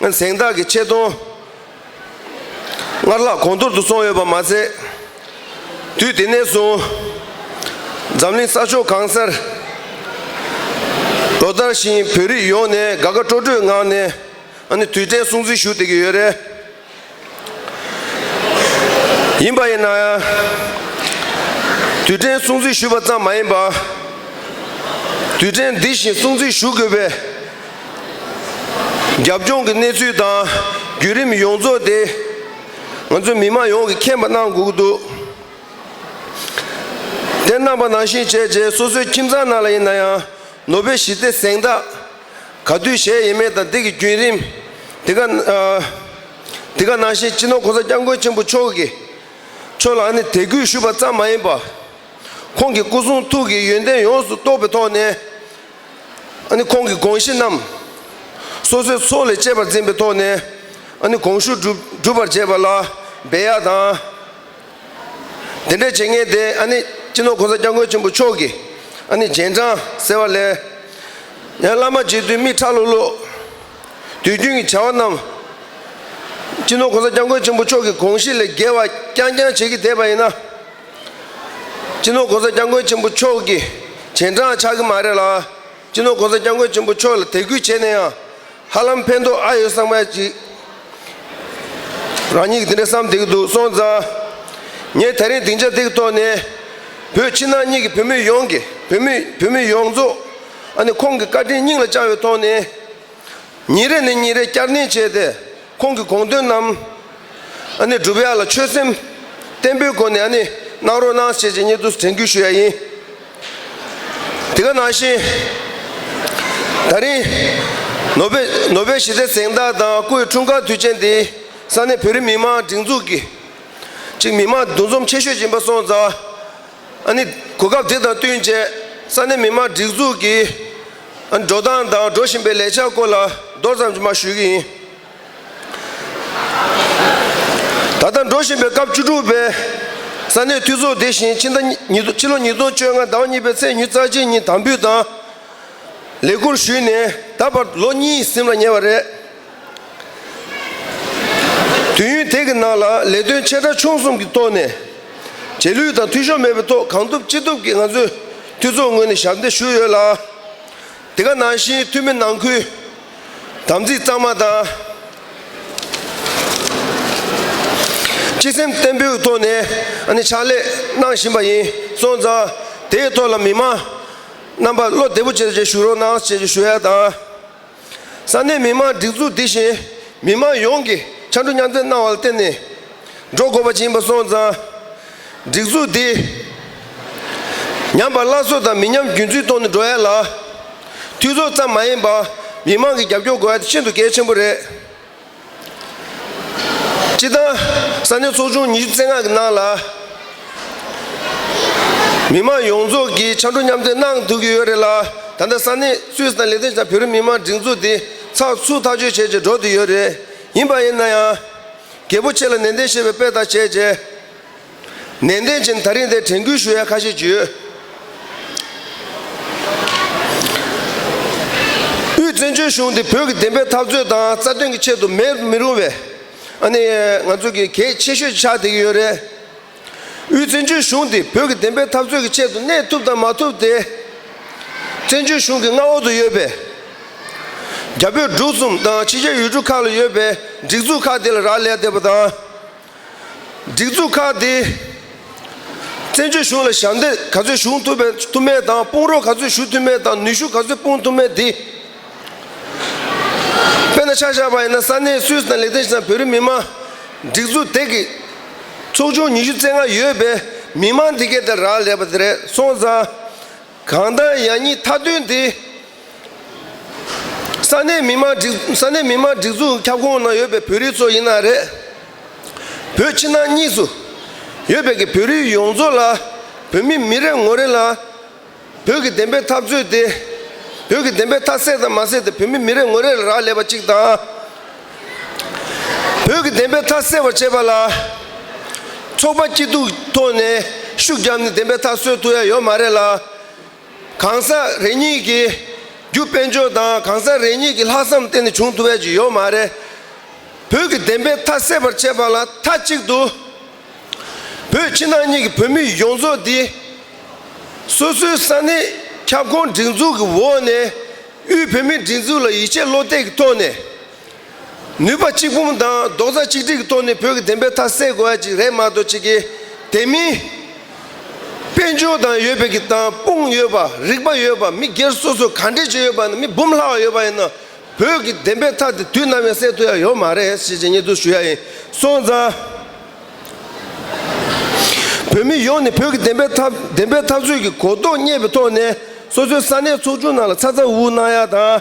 གཟེངས་རྟགས་ཀྱི་ཆེ་མཐོང་། སྔར་ལྷག་གོང་མཐོར་དུ་སོང་ཡོད་པ་མ་ཟད། དུས་དེ་ནས་བཟུང་འཛམ་གླིང་ས་ཕྱོགས་གང་སར་ལོ་ལྟར་བཞིན་བོད་རིགས་ཡོངས་ནས་དགའ་དགའ་སྤྲོ་སྤྲོའི་ངང་ནས་ཨ་ནི་དུས་དྲན་སྲུང་བརྩི་ཞུ་བསྡད་ཀྱི་ཡོད་རེད། ཡིན་པ་ཡིན་ན་ཡང་། དུས་དྲན་སྲུང་བརྩི་ཞུས་པ་ཙམ་མ་ཡིན་པ། དུས་དྲན་འདི་བཞིན་སྲུང་བརྩི་ཞུ་དགོས་པའི་རྒྱབ་ལྗོངས་ཀྱི་གནས་ཚུལ་དང་བརྒྱུད་རིམ་ཡོངས་རྫོགས་དེ་ང་ཚོའི་མི་མང་ཡོངས་ཀྱིས་མཁྱེན་པ་གནང་དགོས་ཀྱི་འདུག་དེ་གནང་པ་ནང་བཞིན་བྱས་རྗེས་སོ་སོའི་ཁྱིམ་ཚང་ནང་ལ་ཡིན་ན་ཡང་ནོ་བེལ་ཞི་བདེ་གཟེངས་རྟགས་ག་དུས་བཞེས་ཡིན་མིན་དང་དེ་གི་བརྒྱུད་རིམ། དེ་ག་ཨ། དེ་ག་ནང་བཞིན་སྤྱི་ནོར་༸གོང་ས་༸སྐྱབས་མགོན་ཆེན་པོ་མཆོག་གིས་མཆོག་ལ་ཨ་ནི་དད་གུས་ཞུས་པ་ཙམ་མ་ཡིན་པ། ཁོང་གི་སྐུ་གསུང་ཐུགས་ཀྱི་ཡོན་ཏན་ཡོངས་སུ་རྟོགས་པའི་ཐོག་ནས། ཨ་ནི་ཁོང་གི་དགོངས་གཞི་རྣམས་སོ་སོའི་ཚོགས་ལས་གཅེས་པར་འཛིན་པའི་ཐོག་ནས་ཨ་ནི་དགོངས་ཞུ་སྒྲུབ་སྒྲུབ་པར་བྱེད་པ་ལ་འབད་ཡག་དང་། དེ་འདྲ་བྱེད་མཁན་དེ་ཨ་ནི་སྤྱི་ནོར་༸གོང་ས་༸སྐྱབས་མགོན་ཆེན་པོ་མཆོག་གི་ཨ་ནི་རྗེས་འབྲང་ཟེར་བ་ལས། ཡང་བླ་མ་མཇལ་དུས་མིག་ཁྲ་ལོག་ལོག་དུས་རྒྱུན་གྱི་བྱ་བ་རྣམས་སྤྱི་ནོར་༸གོང་ས་༸སྐྱབས་མགོན་ཆེན་པོ་མཆོག་གི་དགོངས་གཞི་ལས་འགལ་བ་རྐྱང་རྐྱང་བྱེད་ཀྱི་བསྡད་པ་ཡིན་ན། སྤྱི་ནོར་༸གོང་ས་༸སྐྱབས་མགོན་ཆེན་པོ་མཆོག་གི་རྗེས་འབྲང་ཆགས་ཀྱི་མ་རེད་ལ། སྤྱི་ནོར་༸གོང་ས་༸སྐྱབས་མགོན་ཆེན་པོ་མཆོག་ལ་དད་གུས་བྱས་ན་ཡང་ཧ་ལམ་ཕན་ཐོགས་ཨ་ཡོད་བསམ་པ་ཅིག་རང་ཉིད་ཀྱིས་དེ་འདྲ་བསམ་བསྡད་ཀྱི་འདུག་སོང་ཙང་། ངས་ད་རིང་སྡིངས་ཆ་འདི་གི་ཐོག་ནས་བོད་ཕྱི་ནང་གཉིས་ཀྱི་བོད་མི་ཡོངས་ཀྱི་བོད་མི་བོད་མི་ཡོངས་རྫོགས་ཨ་ནི་ཁོང་གི་བཀའ་དྲིན་སྙིང་ལ་བཅངས་པའི་ཐོག་ནས། ཉིན་རེ་ནས་ཉིན་རེ་བསྐྱར་ནན་བྱས་ཏེ་ཁོང་གི་དགོངས་དོན་རྣམས་ཨ་ནི་སྒྲུབ་ཡག་ལ་ཆོད་སེམས་བརྟན་པོའི་སྒོ་ནས་ཨ་ནི་གནང་རོགས་གནང་ཞེས་བྱས་སྙིང་ཐག་དྲན་སྐུལ་ཞུ་ཡ་ཡིན། དེ་ག་ནང་བཞིན། ད་རིང་ནོ་བེལ་ནོ་བེལ་ཞི་བདེའི་གཟེངས་རྟགས་དང་སྐུའི་འཁྲུངས་སྐར་དུས་ཆེན་འདི་ས་གནས་བོད་རིགས་མི་མང་སྒྲིག་འཛུགས་ཀྱིས་གཅིག་མི་མང་འདུ་འཛོམས་ཆེ་ཤོས་ཡིན་པ་སོང་ཙང་། ཨ་ནི་གོ་སྐབས་འདི་དང་བསྟུན་བྱས་ས་གནས་མི་མང་སྒྲིག་འཛུགས་ཀྱི་ཨ་ནི་འགྲོ་སྟངས་དང་འགྲོ་བཞིན་པའི་ལས་འཆར་སྐོར་ལ་མདོར་ཙམ་ཅིག་མར་ཞུ་གི་ཡིན། ད་ལྟ་འགྲོ་བཞིན་པའི་སྐབས་བཅུ་དྲུག་པའི་ས་གནས་འཐུས་ཚོགས་འདི་བཞིན་ཕྱི་ཟླ་ཉི་ཕྱི་ལོ་ཉིས་སྟོང་བཅོ་ལྔ་ཟླ་བ་གཉིས་པའི་ཚེས་ཉི་ཤུ་རྩ་གཅིག་ཉིན་དམ་འབུལ་དང་ལས་ཁུར་ཞུས་ནས་ད་བར་ལོ་གཉིས་ཟིན་ལ་ཉེ་བ་རེད། དུས་ཡུན་དེ་གི་ནང་ལ་ལས་དོན་ཆེ་ཕྲ་ཆུང་གསུམ་གྱི་ཐོག་ནས་རྗེས་ལུས་དང་འཐུས་ཤོར་མེད་པའི་ཐོག་གང་ཐུབ་ཅི་ཐུབ་ཀྱིས་ང་ཚོས་འཐུས་ཚོགས་ངོས་ནས་ཞབས་འདེགས་ཞུས་ཡོད་ལ། དེ་ག་ནང་བཞིན་འཐུས་མི་ནང་ཁུལ་དམ་ཚིག་གཙང་མ་དང་། སྤྱི་སེམས་བརྟན་པོའི་ཐོག་ནས་ཨ་ནི་ཕྱག་ལས་གནང་བཞིན་པ་ཡིན་སོང་ཙང་། དེའི་ཐོག་ལ་མི་མང་རྣམ་པ་བློ་བདེ་པོ་བྱས་བྱས་བཞུགས་རོགས་གནང་ཞེས་ཞུ་ཡ་དང་། ས་གནས་མི་མང་སྒྲིག་འཛུགས་འདི་བཞིན་མི་མང་ཡོངས་ཀྱིས་ཕྱར་གྲུ་མཉམ་འདེགས་གནང་བ་ལ་བརྟེན་ནས་འགྲོ་དགོས་པ་ཅིག་ཡིན་པ་སོང་ཙང་། སྒྲིག་འཛུགས་འདི་ཉམས་པ་སླར་གསོ་དང་མི་ཉམས་རྒྱུན་འཛིན་ཐོག་ནས་འགྲོ་ཡ་ལ། འཐུས་ཚོགས་ཙམ་མ་ཡིན་པར་མི་མང་གི་རྒྱབ་སྐྱོར་དགོས་ཡ་དེ་ཤིན་ཏུ་གལ་ཆེན་པོ་རེད། སྤྱིར་བཏང་ས་གནས་ཚོགས་ཆུང་ཉི་ཤུ་རྩ་ལྔ་གི་ནང་ལ་མི་མང་ཡོངས་རྫོགས་ཀྱིས་ཕྱར་གྲུ་མཉམ་འདེགས་གནང་ཐུབ་ཀྱི་ཡོད་རེད་ལ། ད་ལྟ་ས་གནས་སུད་སི་དང་ལིག་ཏེན་ཤི་ཊེན་བོད་རིགས་མི་མང་སྒྲིག་འཛུགས་དེ་ཚགས་ཚུད་ཐག་གཅོད་བྱས་རྗེས་འགྲོ་བསྡད་ཡོད་རེད། ཡིན་པ་ཡིན་ན་ཡང་། རྒྱལ་པོ་ཆེ་ལ་ནན་ཏན་བཞེས་པའི་དཔེ་ལྟར་བྱས་རྗེས། ནན་ཏན་བྱས་ནས་ད་རིང་འདིར་དྲན་སྐུལ་ཞུ་ཡ་ཁ་ཤས་ཅིག་ཡོད། དབུས་བཙན་བྱོལ་གཞུང་འདི་བོད་ཀྱི་བདེན་པའི་འཐབ་རྩོད་དང་རྩ་དོན་གྱི་ཆེད་དུ་མེད་མི་རུང་བའི་ཨ་ནི་ང་ཚོ་གི་གལ་ཆེ་ཤོས་ཆགས་བསྡད་ཀྱི་ཡོད་རེད། དབུས་བཙན་བྱོལ་གཞུང་འདི་བོད་ཀྱི་བདེན་པའི་འཐབ་རྩོད་ཀྱི་ཆེད་དུ་གནས་ཐུབ་དང་མ་ཐུབ་དེ། བཙན་བྱོལ་གཞུང་གི་མངའ་འོག་ཏུ་ཡོད་པའི་རྒྱ་བོད་འབྲུག་གསུམ་དང་ཕྱི་རྒྱལ་ཡུལ་གྲུ་ཁག་ལ་ཡོད་པའི་སྒྲིག་འཛུགས་ཁག་དེ་ལ་རག་ལས་བསྡད་པ་དང་། སྒྲིག་འཛུགས་ཁག་དེ་བཙན་བྱོལ་གཞུང་ལ་ཞབས་འདེགས་ག་ཚོད་ཞུ་ཐུབ་པའི་ཐུབ་མེད་དང་། དཔུང་རོགས་ག་ཚོད་ཞུ་ཐུབ་མེད་དང་། ནུས་ཤུགས་ག་ཚོད་སྤུངས་ཐུབ་མེད་དེ། དཔེར་ན་ཆ་བཞག་པ་ཡིན་ན་ས་གནས་སུད་སི་དང་ལིག་ཏེན་ཤི་ཊེན་བོད་རིགས་མི་མང་སྒྲིག་འཛུགས་དེ་གི་ཚོགས་ཆུང་ཉི་ཤུ་རྩ་ལྔ་ཡོད་པའི་མི་མང་དེ་གས་དེ་རག་ལས་པ་དེ་རེད་སོང་ཙང་། གང་ལྟར་ཡང་སྙིང་ཐག་དོན་དེ། ས་གནས་མི་མང་སྒྲིག་ས་གནས་མི་མང་སྒྲིག་འཛུགས་ཁྱབ་ཁོངས་ནང་ཡོད་པའི་བོད་རིགས་ཚོ་ཡིན་ན་རེད། བོད་ཕྱི་ནང་གཉིས་སུ་ཡོད་པའི་གི་བོད་རིགས་ཡོངས་རྫོགས་ལ། བོད་མི་མི་རེ་ངོ་རེ་ལ་བོད་ཀྱི་བདེན་པའི་འཐབ་རྩོད་དེ། བོད་ཀྱི་བདེན་པའི་མཐའ་གསལ་དང་མ་གསལ་དེ་བོད་མི་མི་རེ་ངོ་རེ་ལ་རག་ལས་པ་གཅིག་དང་། བོད་ཀྱི་བདེན་པའི་མཐའ་གསལ་བར་བྱེད་པ་ལ། ཚོགས་པ་སྐྱིད་སྡུག་ཐོག་ནས་ཤུགས་བརྒྱབ་ནས་བདེན་པའི་མཐའ་གསལ་ཐུབ་ཡ་ཡོད་མ་རེད་ལ། གང་ཟག་རེ་གཉིས་ཀྱི་རྒྱུ་དཔལ་འབྱོར་དང་གང་ཟག་རེ་གཉིས་ཀྱི་ལྷག་བསམ་བརྟེན་ནས་བྱུང་ཐུབ་ཡ་ཅིག་ཡོད་མ་རེད། བོད་ཀྱི་བདེན་པའི་མཐའ་གསལ་བར་བྱེད་པ་ལ་མཐའ་གཅིག་ཏུ། བོད་ཕྱི་ནང་གཉིས་ཀྱི་བོད་མི་ཡོངས་རྫོགས་འདི། སོ་སོའི་ས་གནས་ཁྱབ་ཁོངས་སྒྲིག་འཛུགས་ཀྱི་འོག་ནས། དབུས་བོད་མིའི་སྒྲིག་འཛུགས་ལ་ཡིད་ཆེས་བློ་གཏད་ཀྱི་ཐོག་ནས། ནུས་པ་གཅིག་སྤུངས་དང་རྡོག་རྩ་གཅིག་སྒྲིལ་གྱི་ཐོག་ནས་བོད་ཀྱི་བདེན་པའི་མཐའ་གསལ་དགོས་ཡ་ཅིག་རེད་མ་གཏོགས། ཅིག་གིས་དེ་མིན། དཔལ་འབྱོར་དང་ཡོད་པའི་གི་དང་དཔུང་ཡོད་པ། རིག་པ་ཡོད་པ། མི་སྒེར་སོ་སོ་ག་འདྲས་ཅིག་ཡོད་པ་ན། མི་འབུམ་ལྷག་ཡོད་པ་ཡིན་ན། བོད་ཀྱི་བདེན་པའི་མཐའ་དེ་དུས་ནམ་ཡང་གསལ་ཐུབ་ཡ་ཡོད་མ་རེད་ཞེས་ཀྱི་སྙན་ཐོ་ཞུ་ཡ་ཡིན་སོང་ཙང་། བོད་མི་ཡོངས་ནས་བོད་ཀྱི་བདེན་པའི་འཐབ་བདེན་པའི་འཐབ་རྩོད་ཀྱི་གོ་རྟོགས་རྙེད་པའི་ཐོག་ནས། སོ་སོའི་ས་གནས་ཚོགས་ཆུང་ནང་ལ་ཚ་ཚ་འུར་འུར་གནང་ཡ་དང་།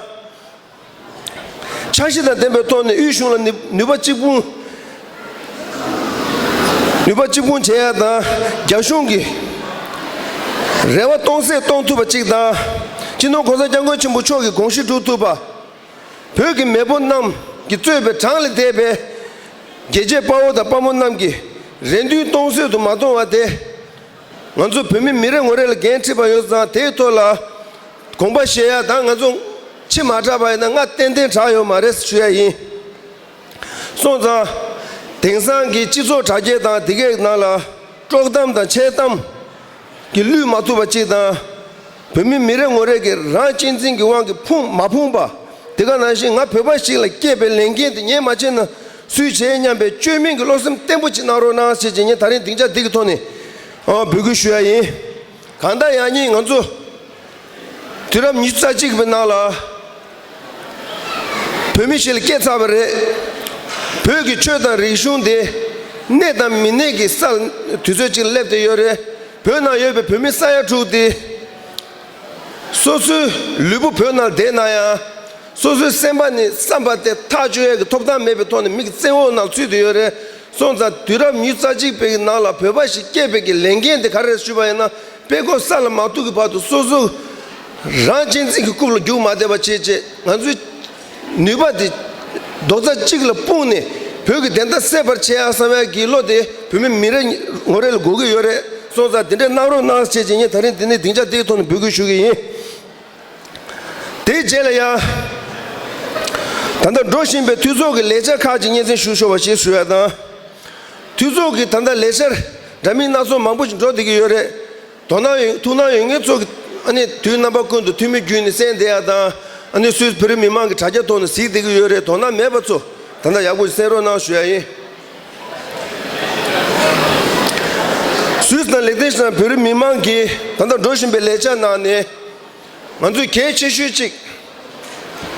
འཆར་གཞི་དང་ལྡན་པའི་ཐོག་ནས་དབུས་གཞུང་ལ་ནུས་ནུས་པ་གཅིག་སྤུངས། ནུས་པ་གཅིག་སྤུངས་བྱེད་ཡ་དང་། རྒྱ་གཞུང་གི་རེ་བ་སྟོང་ཟད་གཏོང་ཐུབ་པ་གཅིག་དང་། སྤྱི་ནོར་གོང་ས་སྐྱབས་མགོན་ཆེན་པོ་མཆོག་གི་དགོངས་གཞི་སྒྲུབ་ཐུབ་པ། བོད་ཀྱི་མེས་པོ་རྣམས་ཀྱིས་གཙོས་པའི་གྲངས་ལས་འདས་པའི་རྒྱལ་གཅེས་དཔའ་བོ་དང་དཔའ་མོ་རྣམས་ཀྱི་རེ་འདུན་སྟོང་ཟད་དུ་མ་གཏོང་བ་དེ། ང་ཚོ་བོད་མི་མི་རེ་ངོ་རེ་ལ་འགན་འཁྲི་བ་ཡོད་ཙང་། དེའི་ཐོག་ལ་དགོངས་པ་བཞེས་ཡ་དང་། ང་ཚོ་ཕྱི་མ་དྲགས་པ་ཡིན་ན་སྔ་ཏན་ཏན་དྲག་ཡོད་མ་རེད་ཞུ་ཡ་ཡིན། སོང་ཙང་། དེང་སང་གི་སྤྱི་ཚོགས་དྲ་རྒྱའི་དང་དེ་གའི་ནང་ལ་དཀྲོག་གཏམ་དང་འཆལ་གཏམ་གྱིས་བསླུས་མ་ཐུབ་པ་གཅིག་དང་། བོད་མི་མི་རེ་ངོ་རེ་གིས་རང་གཅེས་འཛིན་གྱི་དབང་གིས་ཕུང་མ་ཕུང་པ། དེ་ག་ནང་བཞིན་ང་བོད་པ་ཞིག་ལ་སྐྱེས་པའི་ལས་འགན་དེ་ངས་མ་བྱས་ན་སུས་བྱེད་སྙམ་པའི་བཅོས་མིན་གྱི་བློ་སེམས་བརྟན་པོ་ཅིག་གནང་རོགས་གནང་ཞེས་ཀྱི་ངས་ད་རིང་སྡིངས་ཆ་འདི་གི་ཐོག་ནས་ཨ་འབོད་སྐུལ་ཞུ་ཡ་ཡིན། གང་ལྟར་ཡང་སྙིང་ང་ཚོ་དུས་རབས་ཉི་ཤུ་རྩ་གཅིག་པའི་ནང་ལ་བོད་མི་ཞིག་ལ་སྐྱེས་ཚར་བ་རེད། བོད་ཀྱི་ཆོས་དང་རིག་གཞུང་དེ་གནས་དང་མི་གནས་ཀྱི་སར་དུས་ཚོད་ཅིག་སླེབས་བསྡད་ཡོད་རེད། བོད་ནང་ཡོད་པའི་བོད་མི་ས་ཡ་དྲུག་དེ། སོ་སོའི་ལུས་པོ་བོད་ནང་བསྡད་ན་ཡང་། སོ་སོའི་སེམས་པ་ནི་བསམ་པ་དེ་ཐག་གཅོད་ཡས་ཀྱི་ཐོབ་ཐང་མེད་པའི་ཐོག་ནས་མི་གི་བཙན་འོག་ནང་ཚུད་དེ་ཡོད་རེད། སོང་ཙང་དུས་རབས་ཉི་ཤུ་རྩ་གཅིག་པའི་ནང་ལ་བོད་པ་ཞིག་སྐྱེས་པའི་གི་ལས་འགན་དེ་ག་རེ་རེད་ཞུས་པ་ཡིན་ན། དཔེ་ཁོ་ས་ལ་མ་ཐུག་གི་བར་དུ་སོ་སོ་རང་གཅེས་འཛིན་གྱི་རྐུབ་ལ་རྒྱུག་མ་བསྡད་པ་བྱས་བྱས། ང་ཚོའི་ནུས་པ་དེ་རྡོག་རྩ་གཅིག་ལ་སྤུངས་ནས་བོད་ཀྱི་བདེན་མཐའ་གསལ་བར་བྱེད་ཡ་བསམ་ཡ་གི་བློ་དེ་བོད་མི་མི་རེ་ངོ་རེ་ལ་དགོས་ཀྱི་ཡོད་རེད། སོང་ཙང་དེ་འདྲ་གནང་རོགས་གནང་ཞེས་བྱས་ངས་ད་རིང་འདི་ནས་སྡིངས་ཆ་འདིའི་ཐོག་ནས་འབོད་སྐུལ་ཞུ་གི་ཡིན། དེའི་རྗེས་ལ་ཡང་། ད་ལྟ་འགྲོ་བཞིན་པའི་འཐུས་ཚོགས་ཀྱི་ལས་འཆར་ཁག་ཅིག་སྙན་སེང་ཞུ་ཆོག་པ་ཞིག་ཞུ་ཡ་དང་། འཐུས་ཚོགས་ཀྱི་ད་ལྟ་ལས་འཆར་འདྲ་མིན་སྣ་ཚོགས་མང་པོ་ཞིག་འགྲོ་བསྡད་ཀྱི་ཡོད་རེད། དོ་སྣང་ཡོད། ཐུགས་སྣང་ཡོད་མཁན་ཚོ་གིས་ཨ་ནི་དུས་རྣམ་པ་ཀུན་ཏུ་འཐུས་མི་བརྒྱུད་ནས་གསན་བསྡད་ཡ་དང་། ཨ་ནི་སུད་བོད་རིགས་མི་མང་གི་དྲ་རྒྱ་ཐོག་ནས་གཟིགས་བསྡད་ཀྱི་ཡོད་རེད། དོ་སྣང་མེད་པ་ཚོ་ད་ལྟ་ཡག་པོ་ཞིག་གསན་རོགས་གནང་ཞུ་ཡ་ཡིན། སུད་སི་དང་ལིག་ཏེན་ཤི་ཊེན་བོད་རིགས་མི་མང་གིས་ད་ལྟ་འགྲོ་བཞིན་པའི་ལས་འཆར་ནང་ནས། ང་ཚོས་གལ་ཆེ་ཤོས་གཅིག་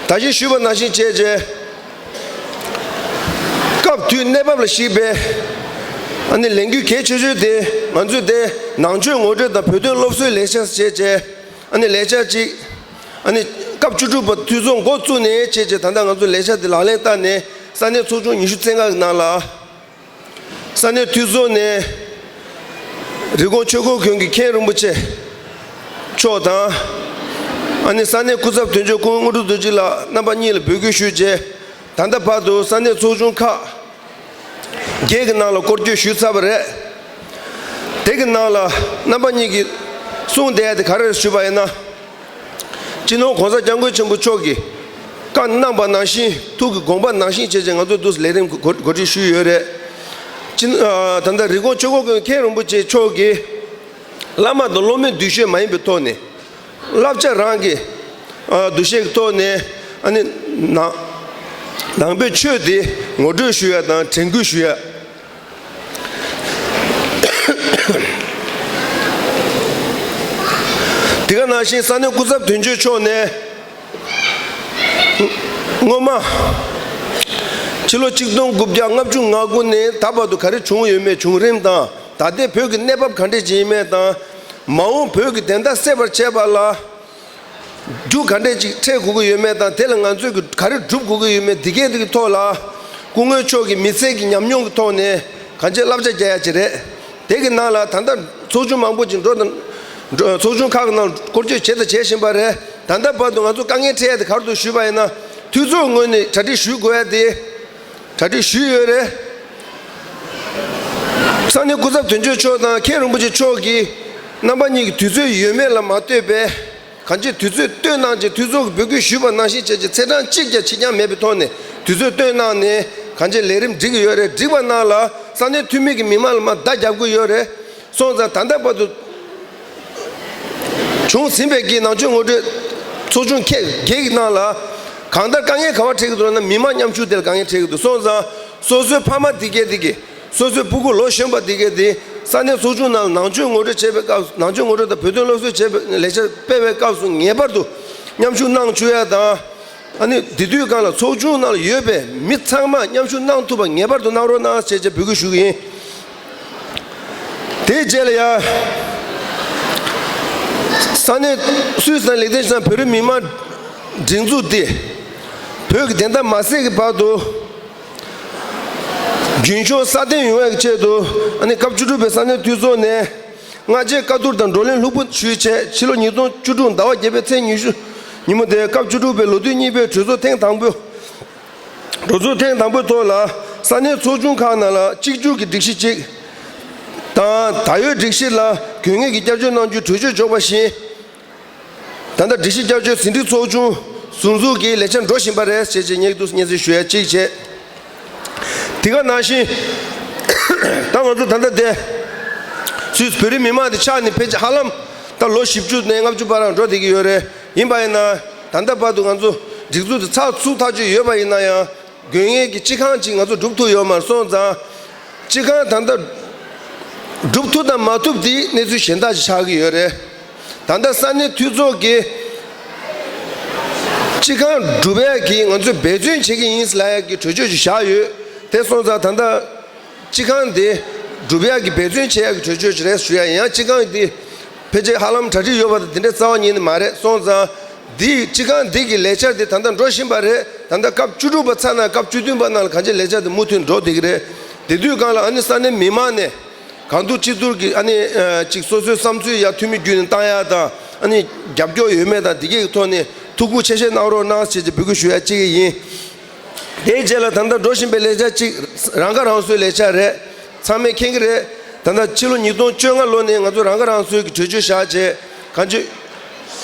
ད་གིན་ཞུས་པ་ནང་བཞིན་བྱས་རྗེས། སྐབས་དུས་གནས་བབ་ལ་གཞིགས་པའི་ཨ་ནི་ལས་འགུལ་གལ་ཆེ་ཤོས་དེ། ང་ཚོས་དེ་ནང་ཆོས་ངོ་སྤྲོད་དང་བོད་དོན་སློབ་གསོའི་ལས་འཆར་བྱས་རྗེས། ཨ་ནི་ལས་འཆར་གཅིག་ཨ་ནི་སྐབས་བཅུ་དྲུག་པ་འཐུས་ཚོགས་འགོ་བཙུགས་ནས་བྱས་རྗེས་ད་ལྟ་ང་ཚོ་ལས་འཆར་དེ་ལག་ལེན་བསྟར་ནས། ས་གནས་ཚོགས་ཆུང་ཉི་ཤུ་རྩ་ལྔ་གི་ནང་ལ། ས་གནས་འཐུས་ཚོགས་ནས་རི་ཀོན་ཆོས་འཁོར་དགོན་གྱི་མཁན་རིན་པོ་ཆེ་མཆོག་དང་། ཨ་ནི་ས་གནས་སྐུ་ཚབ་དོན་གཅོད་སྐུ་ངོ་དངོས་གྲུབ་རྡོ་རྗེ་ལགས་རྣམ་པ་གཉིས་ལ་འབོད་སྐུལ་ཞུས་རྗེས། ད་ལྟ་བར་དུ་ས་གནས་ཚོགས་ཆུང་ཁག་བརྒྱད་ཀྱི་ནང་ལ་སྐོར་སྐྱོད་ཞུས་ཚར་བ་རེད། དེ་གི་ནང་ལ་རྣམ་པ་གཉིས་ཀྱིས་གསུངས་བསྡད་ཡ་དེ་ག་རེ་རེད་ཞུས་པ་ཡིན་ན། སྤྱི་ནོར་༸གོང་ས་༸སྐྱབས་མགོན་ཆེན་པོ་མཆོག་གིས་བཀའ་གནང་བ་ནང་བཞིན། ཐུགས་ཀྱི་དགོངས་པ་ནང་བཞིན་བྱས་བྱས་ང་ཚོས་འདུག་ལས་རིམ་གོ་གོ་སྒྲིག་ཞུས་ཡོད་རེད། སྤྱི་ཨ་ད་ལྟ་རི་ཀོན་ཆོས་འཁོར་དགོན་མཁན་རིན་པོ་ཆེ་མཆོག་གིས་བླ་མ་དང་སློབ་མའི་འདུ་ཤེས་མ་ཡིན་པའི་ཐོག་ནས་བསླབ་བྱ་རང་གི་ཨ་འདུ་ཤེས་ཀྱི་ཐོག་ནས། ཨ་ནི་ནང་ནང་པའི་ཆོས་དེ་ངོ་སྤྲོད་ཞུ་ཡ་དང་དྲན་སྐུལ་ཞུ་ཡ། དེ་ག་ནང་བཞིན་ས་གནས་སྐུ་ཚབ་དོན་གཅོད་མཆོག་ནས་སྔོན་མ་ཕྱི་ལོ་ཆིག་སྟོང་དགུ་བརྒྱ་ལྔ་བཅུ་ང་དགུ་ནས་ད་བར་དུ་ག་རེ་བྱུང་ཡོད་མེད། བྱུང་རིམ་དང་། ད་ལྟའི་བོད་ཀྱི་གནས་བབ་ག་འདྲས་ཅིག་ཡིན་མེད་དང་། མ་འོངས་བོད་ཀྱི་བདེན་མཐའ་གསལ་བར་བྱེད་པ་ལ། རྒྱུ་ག་འདྲས་ཅིག་འཕྲད་དགོས་ཀྱི་ཡོད་མེད་དང་། དེ་ལ་ང་ཚོས་ཀྱི་ག་རེ་སྒྲུབ་དགོས་ཀྱི་ཡོད་མེད། འདི་གའི་འདི་གི་ཐོག་ལ་སྐུ་ངོ་མཆོག་གི་མི་ཚེ་གི་ཉམས་མྱོང་གི་ཐོག་ནས་གང་ཅི་བསླབ་བྱ་རྒྱག་ཡ་ཅིག་རེད། དེ་གི་ནང་ལ་ད་ལྟ་ཚོགས་ཆུང་མང་པོ་ཅིག་འགྲོ་དང་། འགྲོ་ཚོགས་ཆུང་ཁག་གི་ནང་སྐོར་སྐྱོད་བྱས་དང་བྱེད་བཞིན་པ་རེད། ད་ལྟ་བར་དུ་ང་ཚོ་དཀའ་ངལ་འཕྲད་ཡ་དེ་ག་རེ་འདུག་ཞུས་པ་ཡིན་ན། འཐུས་ཚོགས་ངོས་ནས་གྲ་སྒྲིག་ཞུ་དགོས་ཡ་དེ་གྲ་སྒྲིག་ཞུས་ཡོད་རེད། ས་གནས་སྐུ་ཚབ་དོན་གཅོད་མཆོག་དང་མཁན་རིན་པོ་ཆེ་མཆོག་གིས་རྣམ་པ་གཉིས་ཀྱི་དུས་ཚོད་ཡོད་མེད་ལ་མ་ལྟོས་པའི། གང་ཅི་དུས་ཚོད་བཏོན་གནང་རྗེས། འཐུས་ཚོགས་ཀྱིས་འབོད་སྐུལ་ཞུས་པ་ནང་བཞིན་བྱས་རྗེས། ཚེས་གྲངས་གཅིག་ཀྱང་ཕྱིས་འགྱངས་མེད་པའི་ཐོག་ནས་དུས་ཚོད་བཏོན་གནང་ནས་གང་ཅི་ལས་རིམ་སྒྲིག་གི་ཡོད་རེད། སྒྲིག་པ་ནང་ལ་ས་གནས་འཐུས་མི་གི་མི་མང་ལ་མར་བརྡ་རྒྱབ་དགོས་ཡོད་རེད། སོང་ཙང་ད་ལྟ་བར་དུ་བྱུང་ཟིན་པའི་གི་ནང་ཆོས་ངོ་སྤྲོད་ཚོགས་ཆུང་ཁག་བརྒྱད་ཀྱི་ནང་ལ་གང་ལྟར་དཀའ་ངལ་ག་པར་འཕྲད་ཀྱི་འདུག་ལབ་ན། མི་མང་མཉམ་ཞུགས་དེ་ལ་དཀའ་ངལ་འཕྲད་ཀྱི་འདུག་སོང་ཙང་སོ་སོའི་ཕ་མ་དེ་གས་དེ་གས། སོ་སོའི་ཕྲུ་གུ་ལོ་གཞོན་པ་དེ་གས་དེ་ས་གནས་ཚོགས་ཆུང་ནང་ལ་ནང་ཆོས་ངོ་སྤྲོད་བྱེད་པའི་སྐབས། ནང་ཆོས་ངོ་སྤྲོད་དང་བོད་དོན་སློབ་གསོ་བྱེད་པའི་ལས་འཆར་སྤེལ་བའི་སྐབས་སུ་ངེས་པར་དུ་མཉམ་ཞུགས་གནང་བཅུག་ཡ་དང་། ཨ་ནི་དེ་དུས་སྒང་ལ་ཚོགས་ཆུང་ནང་ལ་ཡོད་པའི་མི་ཚང་མ་མཉམ་ཞུགས་གནང་ཐུབ་པ་ངེས་པར་དུ་གནང་རོགས་གནང་ཞེས་བྱས་འབོད་སྐུལ་ཞུ་གི་ཡིན། དེའི་རྗེས་ལ་ཡང་། ས་གནས་སུད་སི་དང་ལིག་ཏེན་ཤི་ཊེན་བོད་རིགས་མི་མང་སྒྲིག་འཛུགས་དེ་བོད་ཀྱི་བདེན་མཐའ་མ་གསལ་གྱི་བར་དུ་རྒྱུན་འཁྱོངས་སྲ་བརྟན་ཡོང་བའི་ཆེད་དུ། ཨ་ནི་སྐབས་བཅུ་དྲུག་པའི་ས་གནས་འཐུས་ཚོགས་ནས་སྔ་རྗེས་བཀའ་བསྡུར་དང་བགྲོ་གླེང་ལྷུག་པོ་ཞུས་བྱས། ཕྱི་ལོ་ཉིས་སྟོང་བཅུ་དྲུག་ཟླ་བ་བརྒྱད་པའི་ཚེས་ཉི་ཤུ་ཉིན་མོ་དེ། སྐབས་བཅུ་དྲུག་པའི་ལོ་དུས་གཉིས་པའི་གྲོས་ཚོགས་ཐེངས་དང་པོ། གྲོས་ཚོགས་ཐེངས་དང་པོའི་ཐོག་ལ་ས་གནས་ཚོགས་ཆུང་ཁག་ནང་ལ་གཅིག་གྱུར་གྱི་སྒྲིག་གཞི་གཅིག་དང་། ད་ཡོད་སྒྲིག་གཞི་ལ་དགོས་ངེས་ཀྱི་བསྐྱར་བཅོས་གནང་རྒྱུའི་གྲོས་ཆོད་འཇོག་པ་བཞིན། ད་ལྟ་སྒྲིག་གཞི་བསྐྱར་བཅོས་ཟིན་བྲིས་ཚོགས་ཆུང་ཟུར་འཛུགས་ཀྱི་ལས་འཆར་འགྲོ་བཞིན་པ་རེད་ཅེས་བྱས་ངས་འདུག་སྙན་སེང་ཞུ་ཡ་གཅིག་བྱས། དེ་ག་ནང་བཞིན་ད་ང་ཚོ་ད་ལྟ་དེ་སུད་སི་བོད་རིགས་མི་མང་དེ་ཆགས་ནས་ཕལ་ཆེར་ཧ་ལམ་ད་ལོ་བཞི་བཅུ་ནས་ལྔ་བཅུ་བར་འགྲོ་བསྡད་ཀྱི་ཡོད་རེད། ཡིན་པ་ཡིན་ན་ད་ལྟ་བར་དུ་ང་ཚོ་སྒྲིག་འཛུགས་དེ་ཚགས་ཚུད་ཐག་ཆོད་ཡོད་པ་ཡིན་ན་ཡང་། དགོས་ངེས་ཀྱི་སྤྱི་ཁང་ཅིག་ང་ཚོ་སྒྲུབ་ཐུབ་ཡོད་མ་རེད། སོང་ཙང་སྤྱི་ཁང་ད་ལྟ་སྒྲུབ་ཐུབ་དང་མ་ཐུབ་དེ་གནས་ཚུལ་གཞན་དག་ཅིག་ཆགས་ཀྱི་ཡོད་རེད། ད་ལྟ་ས་གནས་འཐུས་ཚོགས་ཀྱིས་སྤྱི་ཁང་སྒྲུབ་ཡག་གི་ང་ཚོས་འབད་བརྩོན་བྱེད་ཀྱི་ཡིན་ལབ་ཡག་གི་གྲོས་ཆོད་ཅིག་བཞག་ཡོད། དེ་སོང་ཙང་ད་ལྟ་སྤྱི་ཁང་དེ་སྒྲུབ་ཡག་གི་འབད་བརྩོན་བྱེད་ཡག་གི་གྲོས་ཆོད་ཅིག་རེད་ཞུ་ཡ་ཡིན། ཡང་སྤྱི་ཁང་དེ་ ཕལ་ཆེར་ཧ་ལམ་གྲ་སྒྲིག་ཡོད་པ་དང་དེ་འདྲའི་རྩ་བ་ཉིད་ནས་མ་རེད། སོང་ཙང་འདི་སྤྱི་ཁང་འདི་གི་ལས་འཆར་འདི་ད་ལྟ་འགྲོ་བཞིན་པ་རེད། ད་ལྟ་སྐབས་བཅུ་དྲུག་པ་ཚར་ན་སྐབས་བཅུ་བདུན་པ་ནང་ལ་གང་ཅི་ལས་འཆར་འདི་མུ་མཐུད་འགྲོ་བསྡད་ཀྱི་རེད། དེ་དུས་སྒང་ལ་ཨ་ནི་ས་གནས་མི་མང་ནས་གང་ཐུབ་ཅི་ཐུབ་ཀྱིས་ཨ་ནི་ཅིག་སོ་སོའི་བསམ་ཚུལ་ཡ་འཐུས་མི་བརྒྱུད་ནས་བཏང་ཡ་དང་། ཨ་ནི་རྒྱབ་སྐྱོར་ཡོད་མེད་དང་འདི་གའི་ཐོག་ནས་ཐུགས་ཁུར་ཆེ་བཞེས་གནང་རོགས་གནང་ཞེས་འབོད་སྐུལ་ཞུ་ཡ་གཅིག་ཡིན། དེའི་རྗེས་ལ་ད་ལྟ་འགྲོ་བཞིན་པའི་ལས་འཆར་གཅིག་རང་ཁ་རང་གསོའི་ལས་འཆར་རེད། ཚང་མས་མཁྱེན་གྱི་རེད། ད་ལྟ་ཕྱི་ལོ་ཉིས་སྟོང་བཅོ་ལྔ་ལོ་ནས་ང་ཚོ་རང་ཁ་རང་གསོའི་གི་གྲོས་ཆོད་བཞག་བྱས་གང་ཅི་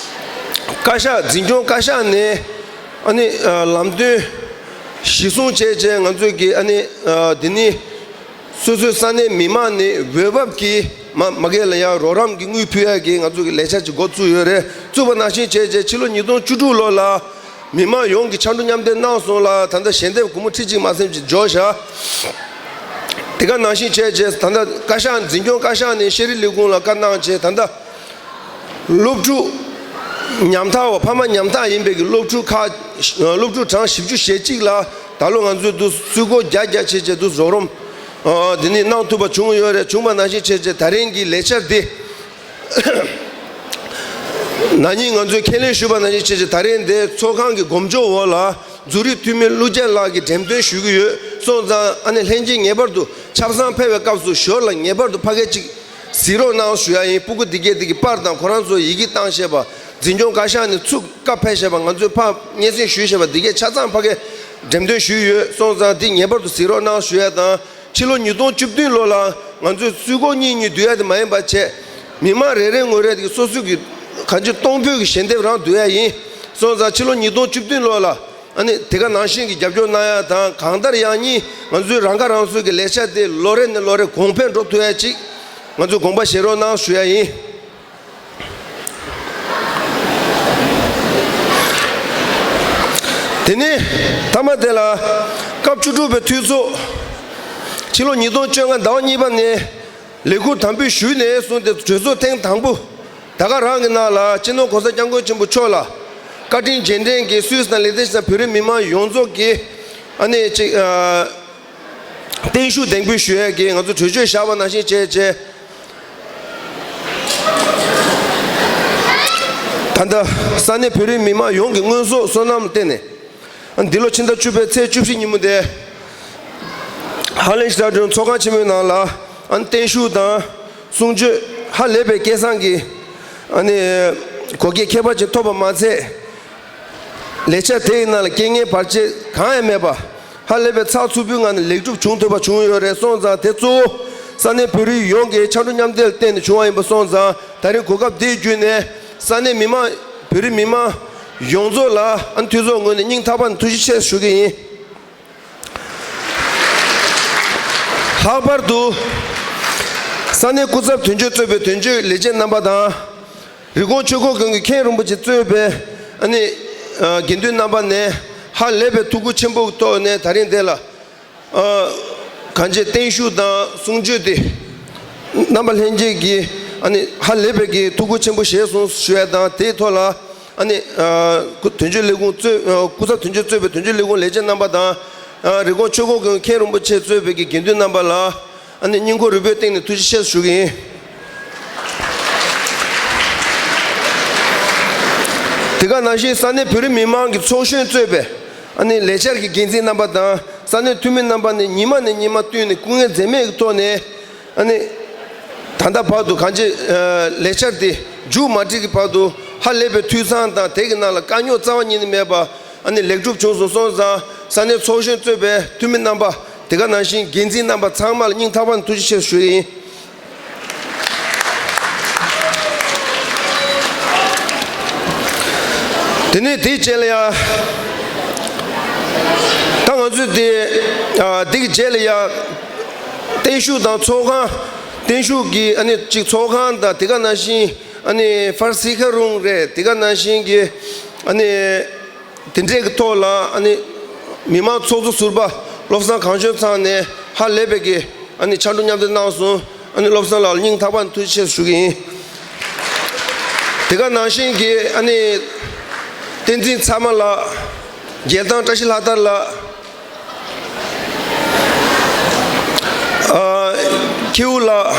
བཀའ་ཤག་འཛིན་སྐྱོང་བཀའ་ཤག་ནས་ཨ་ནི་ལམ་སྟོན་གཞི་བཟུང་བྱས་བྱས་ང་ཚོས་གི་ཨ་ནི་འདི་ནི་སོ་སོའི་ས་གནས་མི་མང་ནས་འོས་བབ་ཀྱི་མ་མ་གི་ལ་ཡང་རོགས་རམ་གྱི་དངུལ་ཕུལ་ཡ་གི་ང་ཚོ་གི་ལས་འཆར་ཅིག་འགོ་བཙུགས་ཡོད་རེད། བཙུགས་པ་ནང་བཞིན་བྱས་བྱས་ཕྱི་ལོ་ཉིས་སྟོང་བཅུ་དྲུག་ལོ་ལ་མི་མང་ཡོངས་ཀྱིས་ཕྱར་གྲུ་མཉམ་འདེགས་གནང་སོང་ལ། ད་ལྟ་ཞལ་འདེབས་སྒོར་མོ་ཁྲི་གཅིག་མ་ཟིན་ཅིག་འབྱོར་བཞག་དེ་ག་ནང་བཞིན་བྱས་བྱས་ད་ལྟ་བཀའ་ཤག་འཛིན་སྐྱོང་བཀའ་ཤག་ནས་ཤེས་རིག་ལས་ཁུངས་ལ་བཀའ་གནང་བྱས། ད་ལྟ་སློབ་ཕྲུག་ཉམ་ཐག་བ་ཕ་མ་ཉམ་ཐག་ཡིན་པའི་གི་སློབ་ཕྲུག་ཁག་སློབ་ཕྲུག་གྲངས་བཞི་བཅུ་ཞེ་གཅིག་ལ་ད་ལོ་ང་ཚོས་འདུག་སུད་སྒོར་བརྒྱ་བརྒྱ་བྱས་བྱས་འདུག་རོགས་རམ་འདི་ནི་གནང་ཐུབ་པ་བྱུང་ཡོད་རེད། བྱུང་བ་ནང་བཞིན་བྱས་བྱས་ད་རིང་གི་ལས་འཆར་འདི། ན་ནིང་ང་ཚོས་ཁས་ལེན་ཞུས་པ་ནང་བཞིན་བྱས་བྱས་ད་རིང་འདི་ཚོགས་ཁང་གི་གོམ་བགྲོད་འོག་ལ་འཛུགས་རིག་འཐུས་མི་ཀླུ་རྒྱལ་ལགས་ཀྱིས་འགྲེམས་སྟོན་ཞུ་གི་ཡོད། སོང་ཙང་ཨ་ནི་ལྷན་རྒྱས་ངེས་པར་དུ་ཆབ་གསང་ཕེབས་པའི་སྐབས་སུ་ཞོར་ལ་ངེས་པར་དུ་ཕ་གི་གཅིག་གཟིགས་རོགས་གནང་ཞུ་ཡ་ཡིན། སྤུ་གུ་འདི་གས་འདི་གི་པར་དང་ཁོ་རང་ཚོ་ཡི་གེ་བཏང་བཞག་པ། འཛིན་སྐྱོང་བཀའ་ཤག་ནས་ཚུར་བཀའ་ཕེབས་བཞག་པ། ང་ཚོས་ཕར་སྙན་སེང་ཞུས་བཞག་པ་འདི་གས་ཆ་ཚང་ཕ་གི་འགྲེམས་སྟོན་ཞུས་ཡོད། སོང་ཙང་འདི་ངེས་པར་དུ་གཟིགས་རོགས་གནང་ཞུ་ཡ་དང་། ཕྱི་ལོ་ཉིས་སྟོང་བཅུ་བདུན་ལོ་ལ་ང་ཚོས་སུད་སྒོར་གཉིས་གཉིས་བསྡུ་ཡ་དེ་མ་ཡིན་པ་བྱས། མི་མང་རེ་རེ་ངོ་རེ་དེ་སོ་སོ་གི་གང་ཅི་གཏོང་ཕོད་ཀྱི་ཞལ་འདེབས་རང་བསྡུ་ཡ་ཡིན། སོང་ཙང་ཕྱི་ལོ་ཉིས་སྟོང་བཅུ་བདུན་ལོ་ལ་ཨ་ནི་དེ་ག་ནང་བཞིན་གྱི་རྒྱབ་སྐྱོར་གནང་ཡ་དང་། གང་ལྟར་ཡང་སྙིང་ང་ཚོའི་རང་ཁ་རང་གསོའི་གི་ལས་འཆར་དེ་ལོ་རེ་ནས་ལོ་རེ་གོང་འཕེལ་འགྲོ་ཐུབ་ཡ་ཅིག་ང་ཚོས་དགོངས་པ་བཞེས་རོགས་གནང་ཞུ་ཡ་ཡིན། དེ་ནས་མཐའ་མ་དེ་ལ་སྐབས་བཅུ་དྲུག་པའི་འཐུས་ཚོགས་ཕྱི་ལོ་ཉིས་སྟོང་བཅོ་ལྔ་ཟླ་བ་གཉིས་པ་ནས་ལས་ཁུར་དམ་འབུལ་ཞུས་ནས་བཟུང་སྟེ་གྲོས་ཚོགས་ཐེངས་དང་པོ་ད་ག་རང་གི་ནང་ལ་སྤྱི་ནོར་༸གོང་ས་༸སྐྱབས་མགོན་ཆེན་པོ་མཆོག་ལ་བཀའ་དྲིན་རྗེས་དྲན་གྱི་སུད་སི་དང་ལི་ཐེ་ཤི་དང་བོད་རིགས་མི་མང་ཡོངས་རྫོགས་ཀྱི་ཨ་ནི་ཅིག་ཨ། བརྟན་བཞུགས་གདན་འབུལ་ཞུ་ཡས་ཀྱི་ང་ཚོ་གྲོས་ཆོད་བཞག་པ་ནང་བཞིན་བྱས་བྱས། ད་ལྟ་ས་གནས་བོད་རིགས་མི་མང་ཡོངས་ཀྱི་དངོས་ཟོག་བསོད་ནམས་བརྟེན་ནས། འདི་ལོ་ཕྱི་ཟླ་བཅུ་པའི་ཚེས་བཅུ་བཞི་ཉིན་མོ་དེ། ཧ་ལན་ཤི་ཏྲ་ཌོན་ཚོགས་ཁང་ཆེན་མོའི་ནང་ལ་ཨ་ནི་བརྟན་བཞུགས་དང་གསུང་ཆོས་ཧ་ལས་པའི་སྐལ་བཟང་གི་ཨ་ནི་གོ་སྐབས་ཁྱད་པར་ཅན་ཐོབ་པ་མ་ཚད། ལས་འཆར་དེའི་ནང་ལ་རྐྱེན་ངན་བར་ཆད་གང་ཡང་མེད་པ། ཧ་ལས་པའི་ཚགས་ཚུད་པོའི་ངང་ནས་ལེགས་གྲུབ་བྱུང་ཐུབ་པ་བྱུང་ཡོད་རེད། སོང་ཙང་དེ་གཙོ་བོ་ས་གནས་བོད་རིགས་ཡོངས་ཀྱི་ཕྱར་གྲུ་མཉམ་འདེགས་ལ་བརྟེན་ནས་བྱུང་བ་ཡིན་པ་སོང་ཙང་། ད་རིང་གོ་སྐབས་འདི་བརྒྱུད་ནས་ས་གནས་མི་མང་བོད་རིགས་མི་མང་ཡོངས་རྫོགས་ལ་ཨ་ནི་འཐུས་ཚོགས་ངོས་ནས་སྙིང་ཐག་པ་ནས་ཐུགས་རྗེ་ཆེ་ཞུ་གི་ཡིན། ལྷག་པར་དུ་ས་གནས་སྐུ་ཚབ་དོན་གཅོད་གཙོས་པའི་དོན་གཅོད་ལས་བྱེད་རྣམ་པ་དང་། རི་ཀོན་ཆོས་འཁོར་དགོན་གྱི་མཁན་རིན་པོ་ཆེ་གཙོས་པའི་ཨ་ནི་དགེ་འདུན་རྣམ་པ་ནས་ཧ་ལས་པའི་ཐུགས་ཁུར་ཆེན་པོའི་ཐོག་ནས་ད་རིང་འདི་ལ་གང་ཅི་བརྟན་བཞུགས་དང་གསུང་ཆོས་དེ་རྣམ་པ་ལྷན་རྒྱས་ཀྱིས་ཨ་ནི་ཧ་ལས་པའི་གི་ཐུགས་ཁུར་ཆེན་པོ་བཞེས་སོང་ཞུ་ཡ་དང་། དེའི་ཐོག་ལ་ཨ་ནི་དོན་གཅོད་ལས་ཁུངས་གཙོས་སྐུ་ཚབ་དོན་གཅོད་གཙོས་པའི་དོན་གཅོད་ལས་ཁུངས་ལས་བྱེད་རྣམ་པ་དང་། རི་ཀོན་ཆོས་འཁོར་དགོན་མཁན་རིན་པོ་ཆེ་གཙོས་པའི་གི་དགེ་འདུན་རྣམ་པ་ལ། ཨ་ནི་སྙིང་ཁོང་རུས་པའི་གཏིང་ནས་ཐུགས་རྗེ་ཆེ་ཞུ་གི་ཡིན། དེ་ག་ནང་བཞིན་ས་གནས་བོད་རིགས་མི་མང་གི་ཚོགས་གཞོན་གཙོས་པའི་ཨ་ནི་ལས་འཆར་གྱི་འགན་འཛིན་རྣམ་པ་དང་ས་གནས་འཐུས་མི་རྣམ་པ་ནས་ཉི་མ་ནས་ཉི་མ་བསྟུན་ནས་སྐུ་ངལ་འཛེམས་མེད་ཀྱི་ཐོག་ནས་ཨ་ནི་ད་ལྟ་བར་དུ་གང་ཅི་ལས་འཆར་དེ་མཇུག་མ་སྒྲིལ་གྱི་བར་དུ་ཧ་ལས་པའི་འཐུས་ཚང་དང་དེ་གི་ནང་ལ་དཀའ་རྙོག་རྩ་བ་ཉིད་ནས་མེད་པ། ཨ་ནི་ལེགས་གྲུབ་བྱུང་སོང་། སོང་ཙང་ས་གནས་ཚོགས་གཞོན་གཙོས་པའི་འཐུས་མི་རྣམ་པ་དེ་ག་ནང་བཞིན་འགན་འཛིན་རྣམ་པ་ཚང་མ་ལ་སྙིང་ཐག་པ་ནས་ཐུགས་རྗེ་ཆེ་ཞུ་ཡིན། དེ་ནས་དེའི་རྗེས་ལ་ཡ། ད་ང་ཚོས་དེ་ཨ་དེ་གི་རྗེས་ལ་ཡ། བརྟན་བཞུགས་དང་ཚོགས་ཁང་། བརྟན་བཞུགས་ཀྱི་ཨ་ནི་གཅིག་ཚོགས་ཁང་དང་དེ་ག་ནང་བཞིན་ཨ་ནི་ཧྥར་སི་ཁ་རུང་རེད། དེ་ག་ནང་བཞིན་གྱི་ཨ་ནི། དེ་འདྲའི་གི་ཐོག་ལ་ཨ་ནི་མི་མང་ཚོགས་གཙོ་ཟུར་པ་བློ་བཟང་གངས་ལྗོངས་ཚང་ནས་ཧ་ལས་པའི་གི་ཨ་ནི་ཕྱར་གྲུ་མཉམ་འདེགས་གནང་སོང་། ཨ་ནི་བློ་བཟང་ལགས་ལ་སྙིང་ཐག་པ་ནས་ཐུགས་རྗེ་ཆེ་ཞུ་གི་ཡིན། དེ་ག་ནང་བཞིན་གྱི་ཨ་ནི་བསྟན་འཛིན་ཚ་མ་ལགས། རྒྱལ་ཐང་བཀྲ་ཤིས་ལྷ་དར་ལགས། ཨ་ཁྱེའུ་ལགས།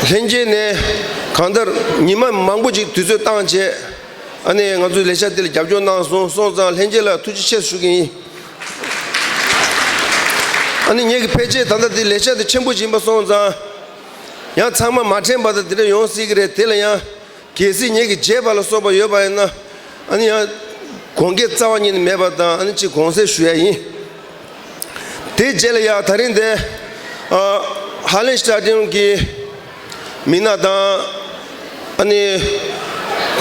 ལྷན་རྒྱས་ནས་ གང་ལྟར་ཉི་མ་མང་པོ་ཅིག་དུས་ཚོད་བཏང་བྱས། ཨ་ནི་ང་ཚོའི་ལས་འཆར་འདི་ལ་རྒྱབ་སྐྱོར་གནང་སོང་སོང་ཙང་ལྷན་རྒྱས་ལ་ཐུགས་རྗེ་ཆེ་ཞུ་གི་ཡིན། ཨ་ནི་ངེད་ཀྱི་ཕལ་ཆེར་ད་ལྟ་འདི་ལས་འཆར་འདི་ཆེན་པོ་ཅིག་ཡིན་པ་སོང་ཙང་། ཡང་ཚང་མ་མ་དྲན་པ་དང་འདི་འདྲ་ཡོང་སྲིད་ཀྱི་རེད། དེ་ལ་ཡང་གལ་སྲིད་ངེད་ཀྱི་བརྗེད་པ་ལ་སོགས་པ་ཡོད་པ་ཡིན་ན། ཨ་ནི་ཡང་དགོངས་འགལ་རྩ་བ་ཉིད་ནས་མེད་པ་དང་། ཨ་ནི་ཅིག་དགོངས་སེལ་ཞུ་ཡ་ཡིན། དེ་རྗེས་ལ་ཡ་ད་རིང་འདི་ཨ་ཧ་ལན་སི་ཊེ་ཌི་ཡམ་གྱི་མི་སྣ་དང་། ཨ་ནི་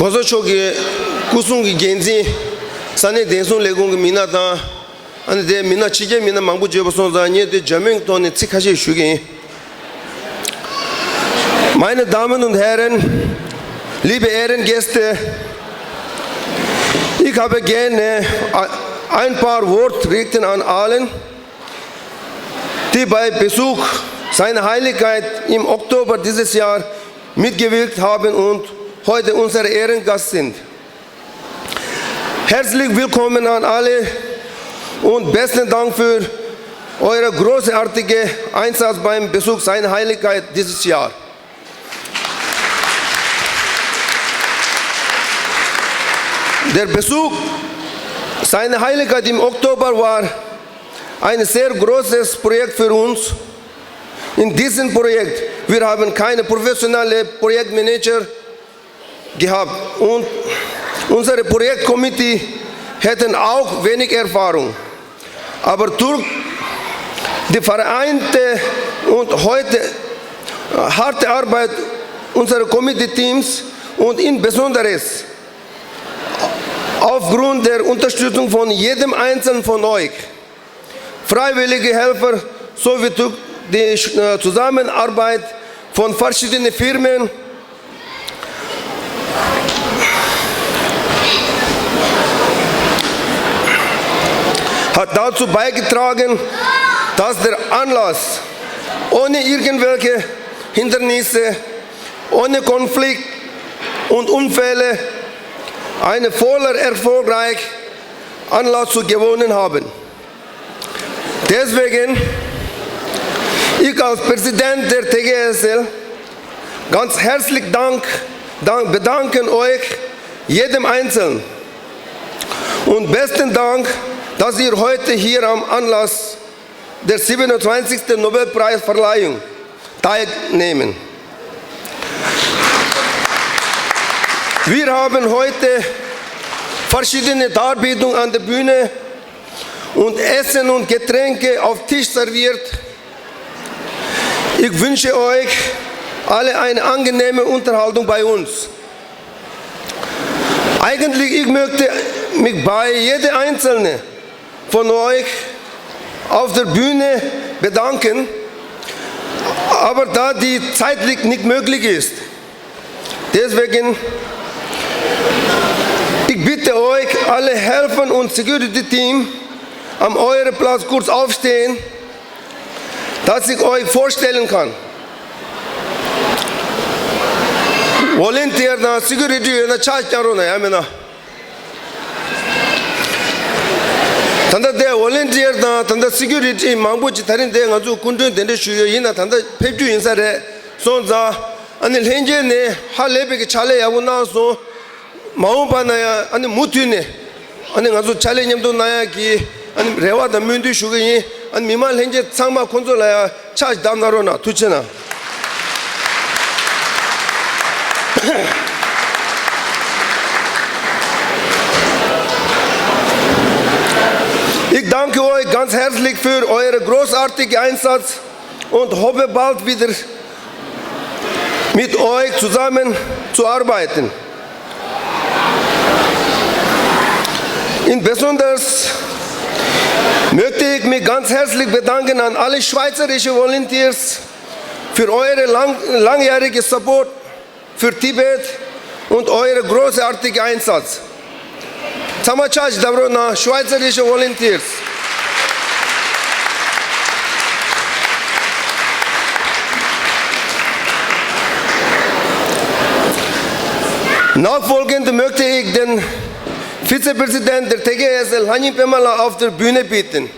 གོང་ས་མཆོག་གི་སྐུ་སྲུང་གི་འགན་འཛིན། ས་གནས་བདེ་སྲུང་ལས་ཁུངས་ཀྱི་མི་སྣ་དང་། ཨ་ནི་དེ་མི་སྣ་ཕྱི་རྒྱལ་མི་སྣ་མང་པོ་བརྗོད་པ་སོང་ཙང་ངས་དེ་འཇར་མན་གྱི་ཐོག་ནས་ཚིག་ཁ་ཤས་ཞུ་གི་ཡིན། Meine Damen und Herren, liebe Ehrengäste, ich habe gerne ein paar Worte richten an allen, die bei Besuch seiner Heiligkeit im Oktober dieses Jahr mitgewirkt haben und heute unser Ehrengast sind. Herzlich willkommen an alle und besten Dank für euren großartigen Einsatz beim Besuch seiner Heiligkeit dieses Jahr. Der Besuch seiner Heiligkeit im Oktober war ein sehr großes Projekt für uns. In diesem Projekt, wir haben keine professionelle Projektmanager gehabt und unsere Projektkomitee hätten auch wenig Erfahrung. Aber durch die vereinte und heute harte Arbeit unserer Komitee-Teams und in besonderes aufgrund der Unterstützung von jedem Einzelnen von euch, freiwillige Helfer sowie durch die äh, Zusammenarbeit von verschiedenen Firmen hat dazu beigetragen, dass der Anlass ohne irgendwelche Hindernisse, ohne Konflikt und Unfälle ein voller erfolgreich Anlass zu gewonnen haben. Deswegen, ich als Präsident der T G S L ganz herzlich dank, dank, bedanken euch, jedem Einzelnen. Und besten Dank, dass ihr heute hier am Anlass der siebenundzwanzigsten Nobelpreisverleihung teilnehmen. Wir haben heute verschiedene Darbietungen an der Bühne und Essen und Getränke auf Tisch serviert. Ich wünsche euch alle eine angenehme Unterhaltung bei uns. Eigentlich, ich möchte mich bei jedem Einzelnen von euch auf der Bühne bedanken, aber da die zeitlich nicht möglich ist, deswegen, ich bitte euch, alle Helfer und Security-Team, an eurem Platz kurz aufstehen, dass ich euch vorstellen kann. Volunteer དང་Security ཡོད་ན་ཕྱག་བརྐྱང་རོགས་གནང་། ཡང་མིན་ན། ད་ལྟ་དེ་Volunteer དང་ད་ལྟ་Security མང་པོ་ཅིག་ད་རིང་དེ་ང་ཚོ་སྐུ་མགྲོན་གདན་འདྲེན་ཞུས་ཡོད། ཡིན་ན་ད་ལྟ་ཕེབས་རྒྱུ་ཡིན་ས་རེད། སོང་ཙང་ཨ་ནི་ལྷན་རྒྱས་ནས་ཧ་ལས་པའི་གི་ཕྱག་ལས་ཡག་པོ་གནང་སོང་། མ་འོངས་པ་ན་ཡང་ཨ་ནི་མུ་མཐུད་ནས་ཨ་ནི་ང་ཚོ་ཕྱག་ལས་མཉམ་དུ་གནང་ཡག་གི་ཨ་ནི་རེ་བ་དང་སྨོན་འདུན་ཞུ་གི་ཡིན། ཨ་ནི་མི་མང་ལྷན་རྒྱས་ཚང་མ་ཁོང་ཚོ་ལ་ཡང་ཕྱག་བརྡབ་གནང་རོགས་གནང་། ཐུགས་རྗེ་གནང་། Ich danke euch ganz herzlich für euren großartigen Einsatz und hoffe bald wieder mit euch zusammenzuarbeiten. In besonders möchte ich mich ganz herzlich bedanken an alle schweizerische Volunteers für eure lang, langjährige Support für Tibet und euren großartigen Einsatz. ཚང་མ་ཕྱག་ཅིག་བརྡབ་རོགས་གནང་། Schweizerische Volunteers. Nachfolgend möchte ich den Vizepräsident der T G S L, Hanyi Pemala, auf der Bühne bitten.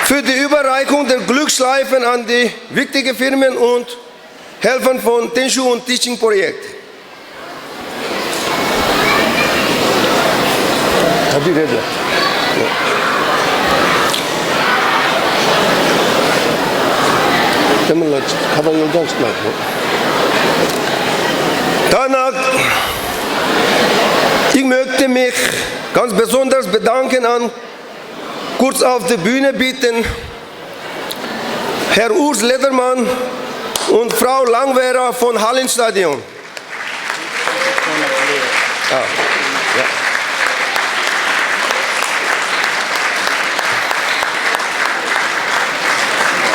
Für die Überreichung der Glücksschleifen an die wichtigen Firmen und Helfen von Tenshu und Teaching Projekt. ག་དུས་རེད་ལ། དེ་མིན་ལ་ཁ་པར་ཡོང་ཐང་ཞིག་གནང་དགོས། Danach, ich möchte mich ganz besonders bedanken an, kurz auf die Bühne bitten, Herr Urs Ledermann und Frau Langwera von Hallenstadion. Ah, ja.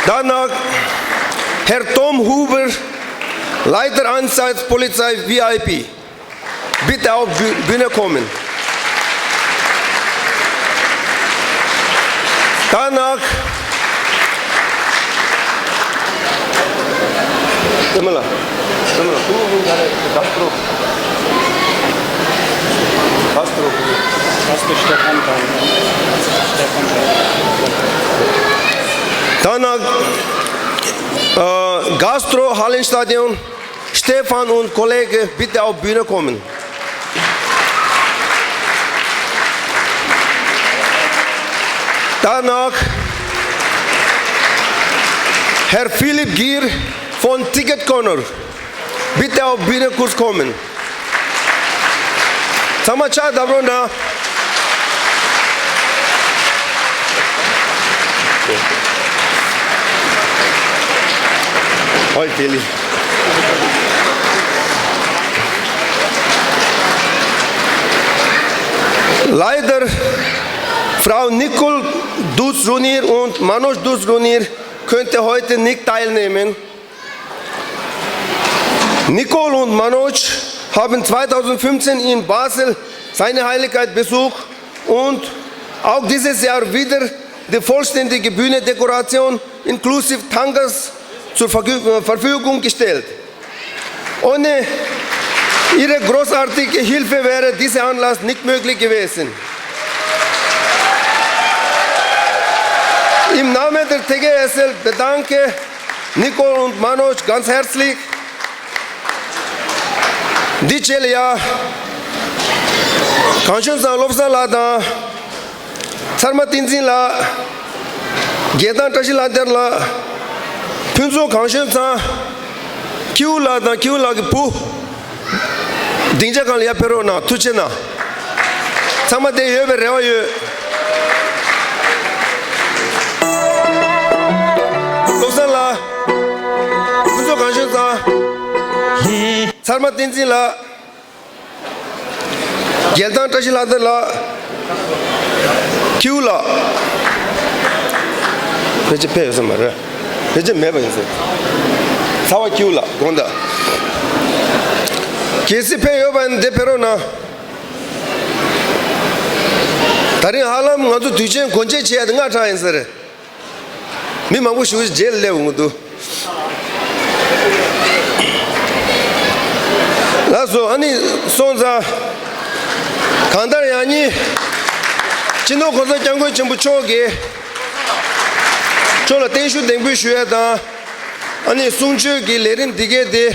Danach Herr Tom Huber, Leiter Einsatzpolizei V I P. Bitte auf Bü- Bühne kommen. Danach. Gastro. Gastro. Gastro Stefan. Stefan. Danach, äh, Gastro Hallenstadion. Stefan und Kollege, bitte auf Bühne kommen. Danach Herr Philipp Gier von Ticket Corner. Bitte auf Bühne kurz kommen. ཚང་མ་ཕྱག་བརྡབ་རོགས་གནང་། Hoi, Philipp. Leider, Frau Nicole Dutz-Runir und Manoj Dutz-Runir könnte heute nicht teilnehmen. Nicole und Manoj haben zweitausendfünfzehn in Basel seine Heiligkeit besucht und auch dieses Jahr wieder die vollständige Bühnendekoration inklusive Tangas zur Vergü- äh, Verfügung gestellt. Ohne ihre großartige Hilfe wäre dieser Anlass nicht möglich gewesen. Im Namen der T G S L bedanke Nicole und Manoj ganz herzlich. འདི་བྱས་ལ་ཡ། གངས་ལྗོངས་ཚང་བློ་བཟང་ལགས་དང་། ཚར་མ་བསྟན་འཛིན་ལགས། རྒྱལ་ཐང་བཀྲ་ཤིས་ལྷ་དར་ལགས། ཕུན་ཚོགས་གངས་ལྗོངས་ཚང་། ཁྱེའུ་ལགས་དང་ཁྱེའུ་ལགས་ཀྱི་བུ། སྡིངས་ཆ་སྒང་ལ་ཡར་ཕེབས་རོགས་གནང་། ཐུགས་རྗེ་གནང་། ཚང་མ་བསྡད་ཡོད་པའི་རེ་བ་ཡོད། བློ་བཟང་ལགས། ཕུན་ཚོགས་གངས་ལྗོངས་ཚང་། ཚར་མ་བསྟན་འཛིན་ལགས། རྒྱལ་ཐང་བཀྲ་ཤིས་ལྷ་དར་ལགས། ཁྱེའུ་ལགས། ཕལ་ཆེར་ཕེབས་ཡོད་ས་མ་རེད། ཕལ་ཆེར་མེད་པ་ཡིན་ས། ཚ་བ་ཁྱེའུ་ལགས་དགོངས་དག། གལ་སྲིད་ཕེབས་ཡོད་པ་ཡིན་ན་འདིར་ཕེབས་རོགས་གནང་། ད་རིང་ཧ་ལམ་ང་ཚོ་དུས་ཆེན་སྒོ་འབྱེད་བྱེད་ཡ་དེ་སྔ་དྲགས་ཡིན་ས་རེད། མི་མང་པོ་ཞིག་རྗེས་ལ་སླེབས་ཡོང་གི་འདུག། ལགས་སོ། ཨ་ནི་སོང་ཙང་། གང་ལྟར་ཡང་སྙིང་། སྤྱི་ནོར་གོང་ས་སྐྱབས་མགོན་ཆེན་པོ་མཆོག་གིས་མཆོག་ལ་བརྟན་བཞུགས་གདན་འབུལ་ཞུ་ཡ་དང་། ཨ་ནི་གསུང་ཆོས་ཀྱི་ལས་རིམ་འདི་གས་དེ།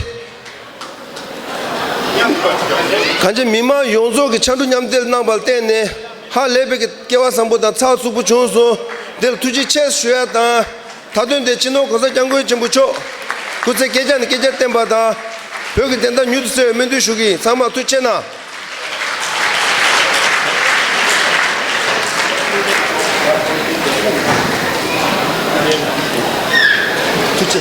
གང་ཅི་མི་མང་ཡོངས་རྫོགས་ཀྱི་ཕྱར་གྲུ་མཉམ་འདེགས་གནང་བར་བརྟེན་ནས་ཧ་ལས་པའི་སྐལ་བ་བཟང་པོ་དང་ཚགས་ཚུད་པོ་བྱུང་སོང་། འདིར་ཐུགས་རྗེ་ཆེ་ཞུ་ཡ་དང་། མཐའ་དོན་དེ་སྤྱི་ནོར་གོང་ས་སྐྱབས་མགོན་ཆེན་པོ་མཆོག་སྐུ་ཚེ་བསྐལ་བརྒྱ་ནས་བསྐལ་བརྒྱར་བརྟན་པ་དང་། བོད་ཀྱི་བདེན་མཐའ་མྱུར་དུ་གསལ་བའི་སྨོན་འདུན་ཞུ་གི་ཡིན། ཚང་མ་ཐུགས་རྗེ་གནང་། ཐུགས་རྗེ་ཆེ།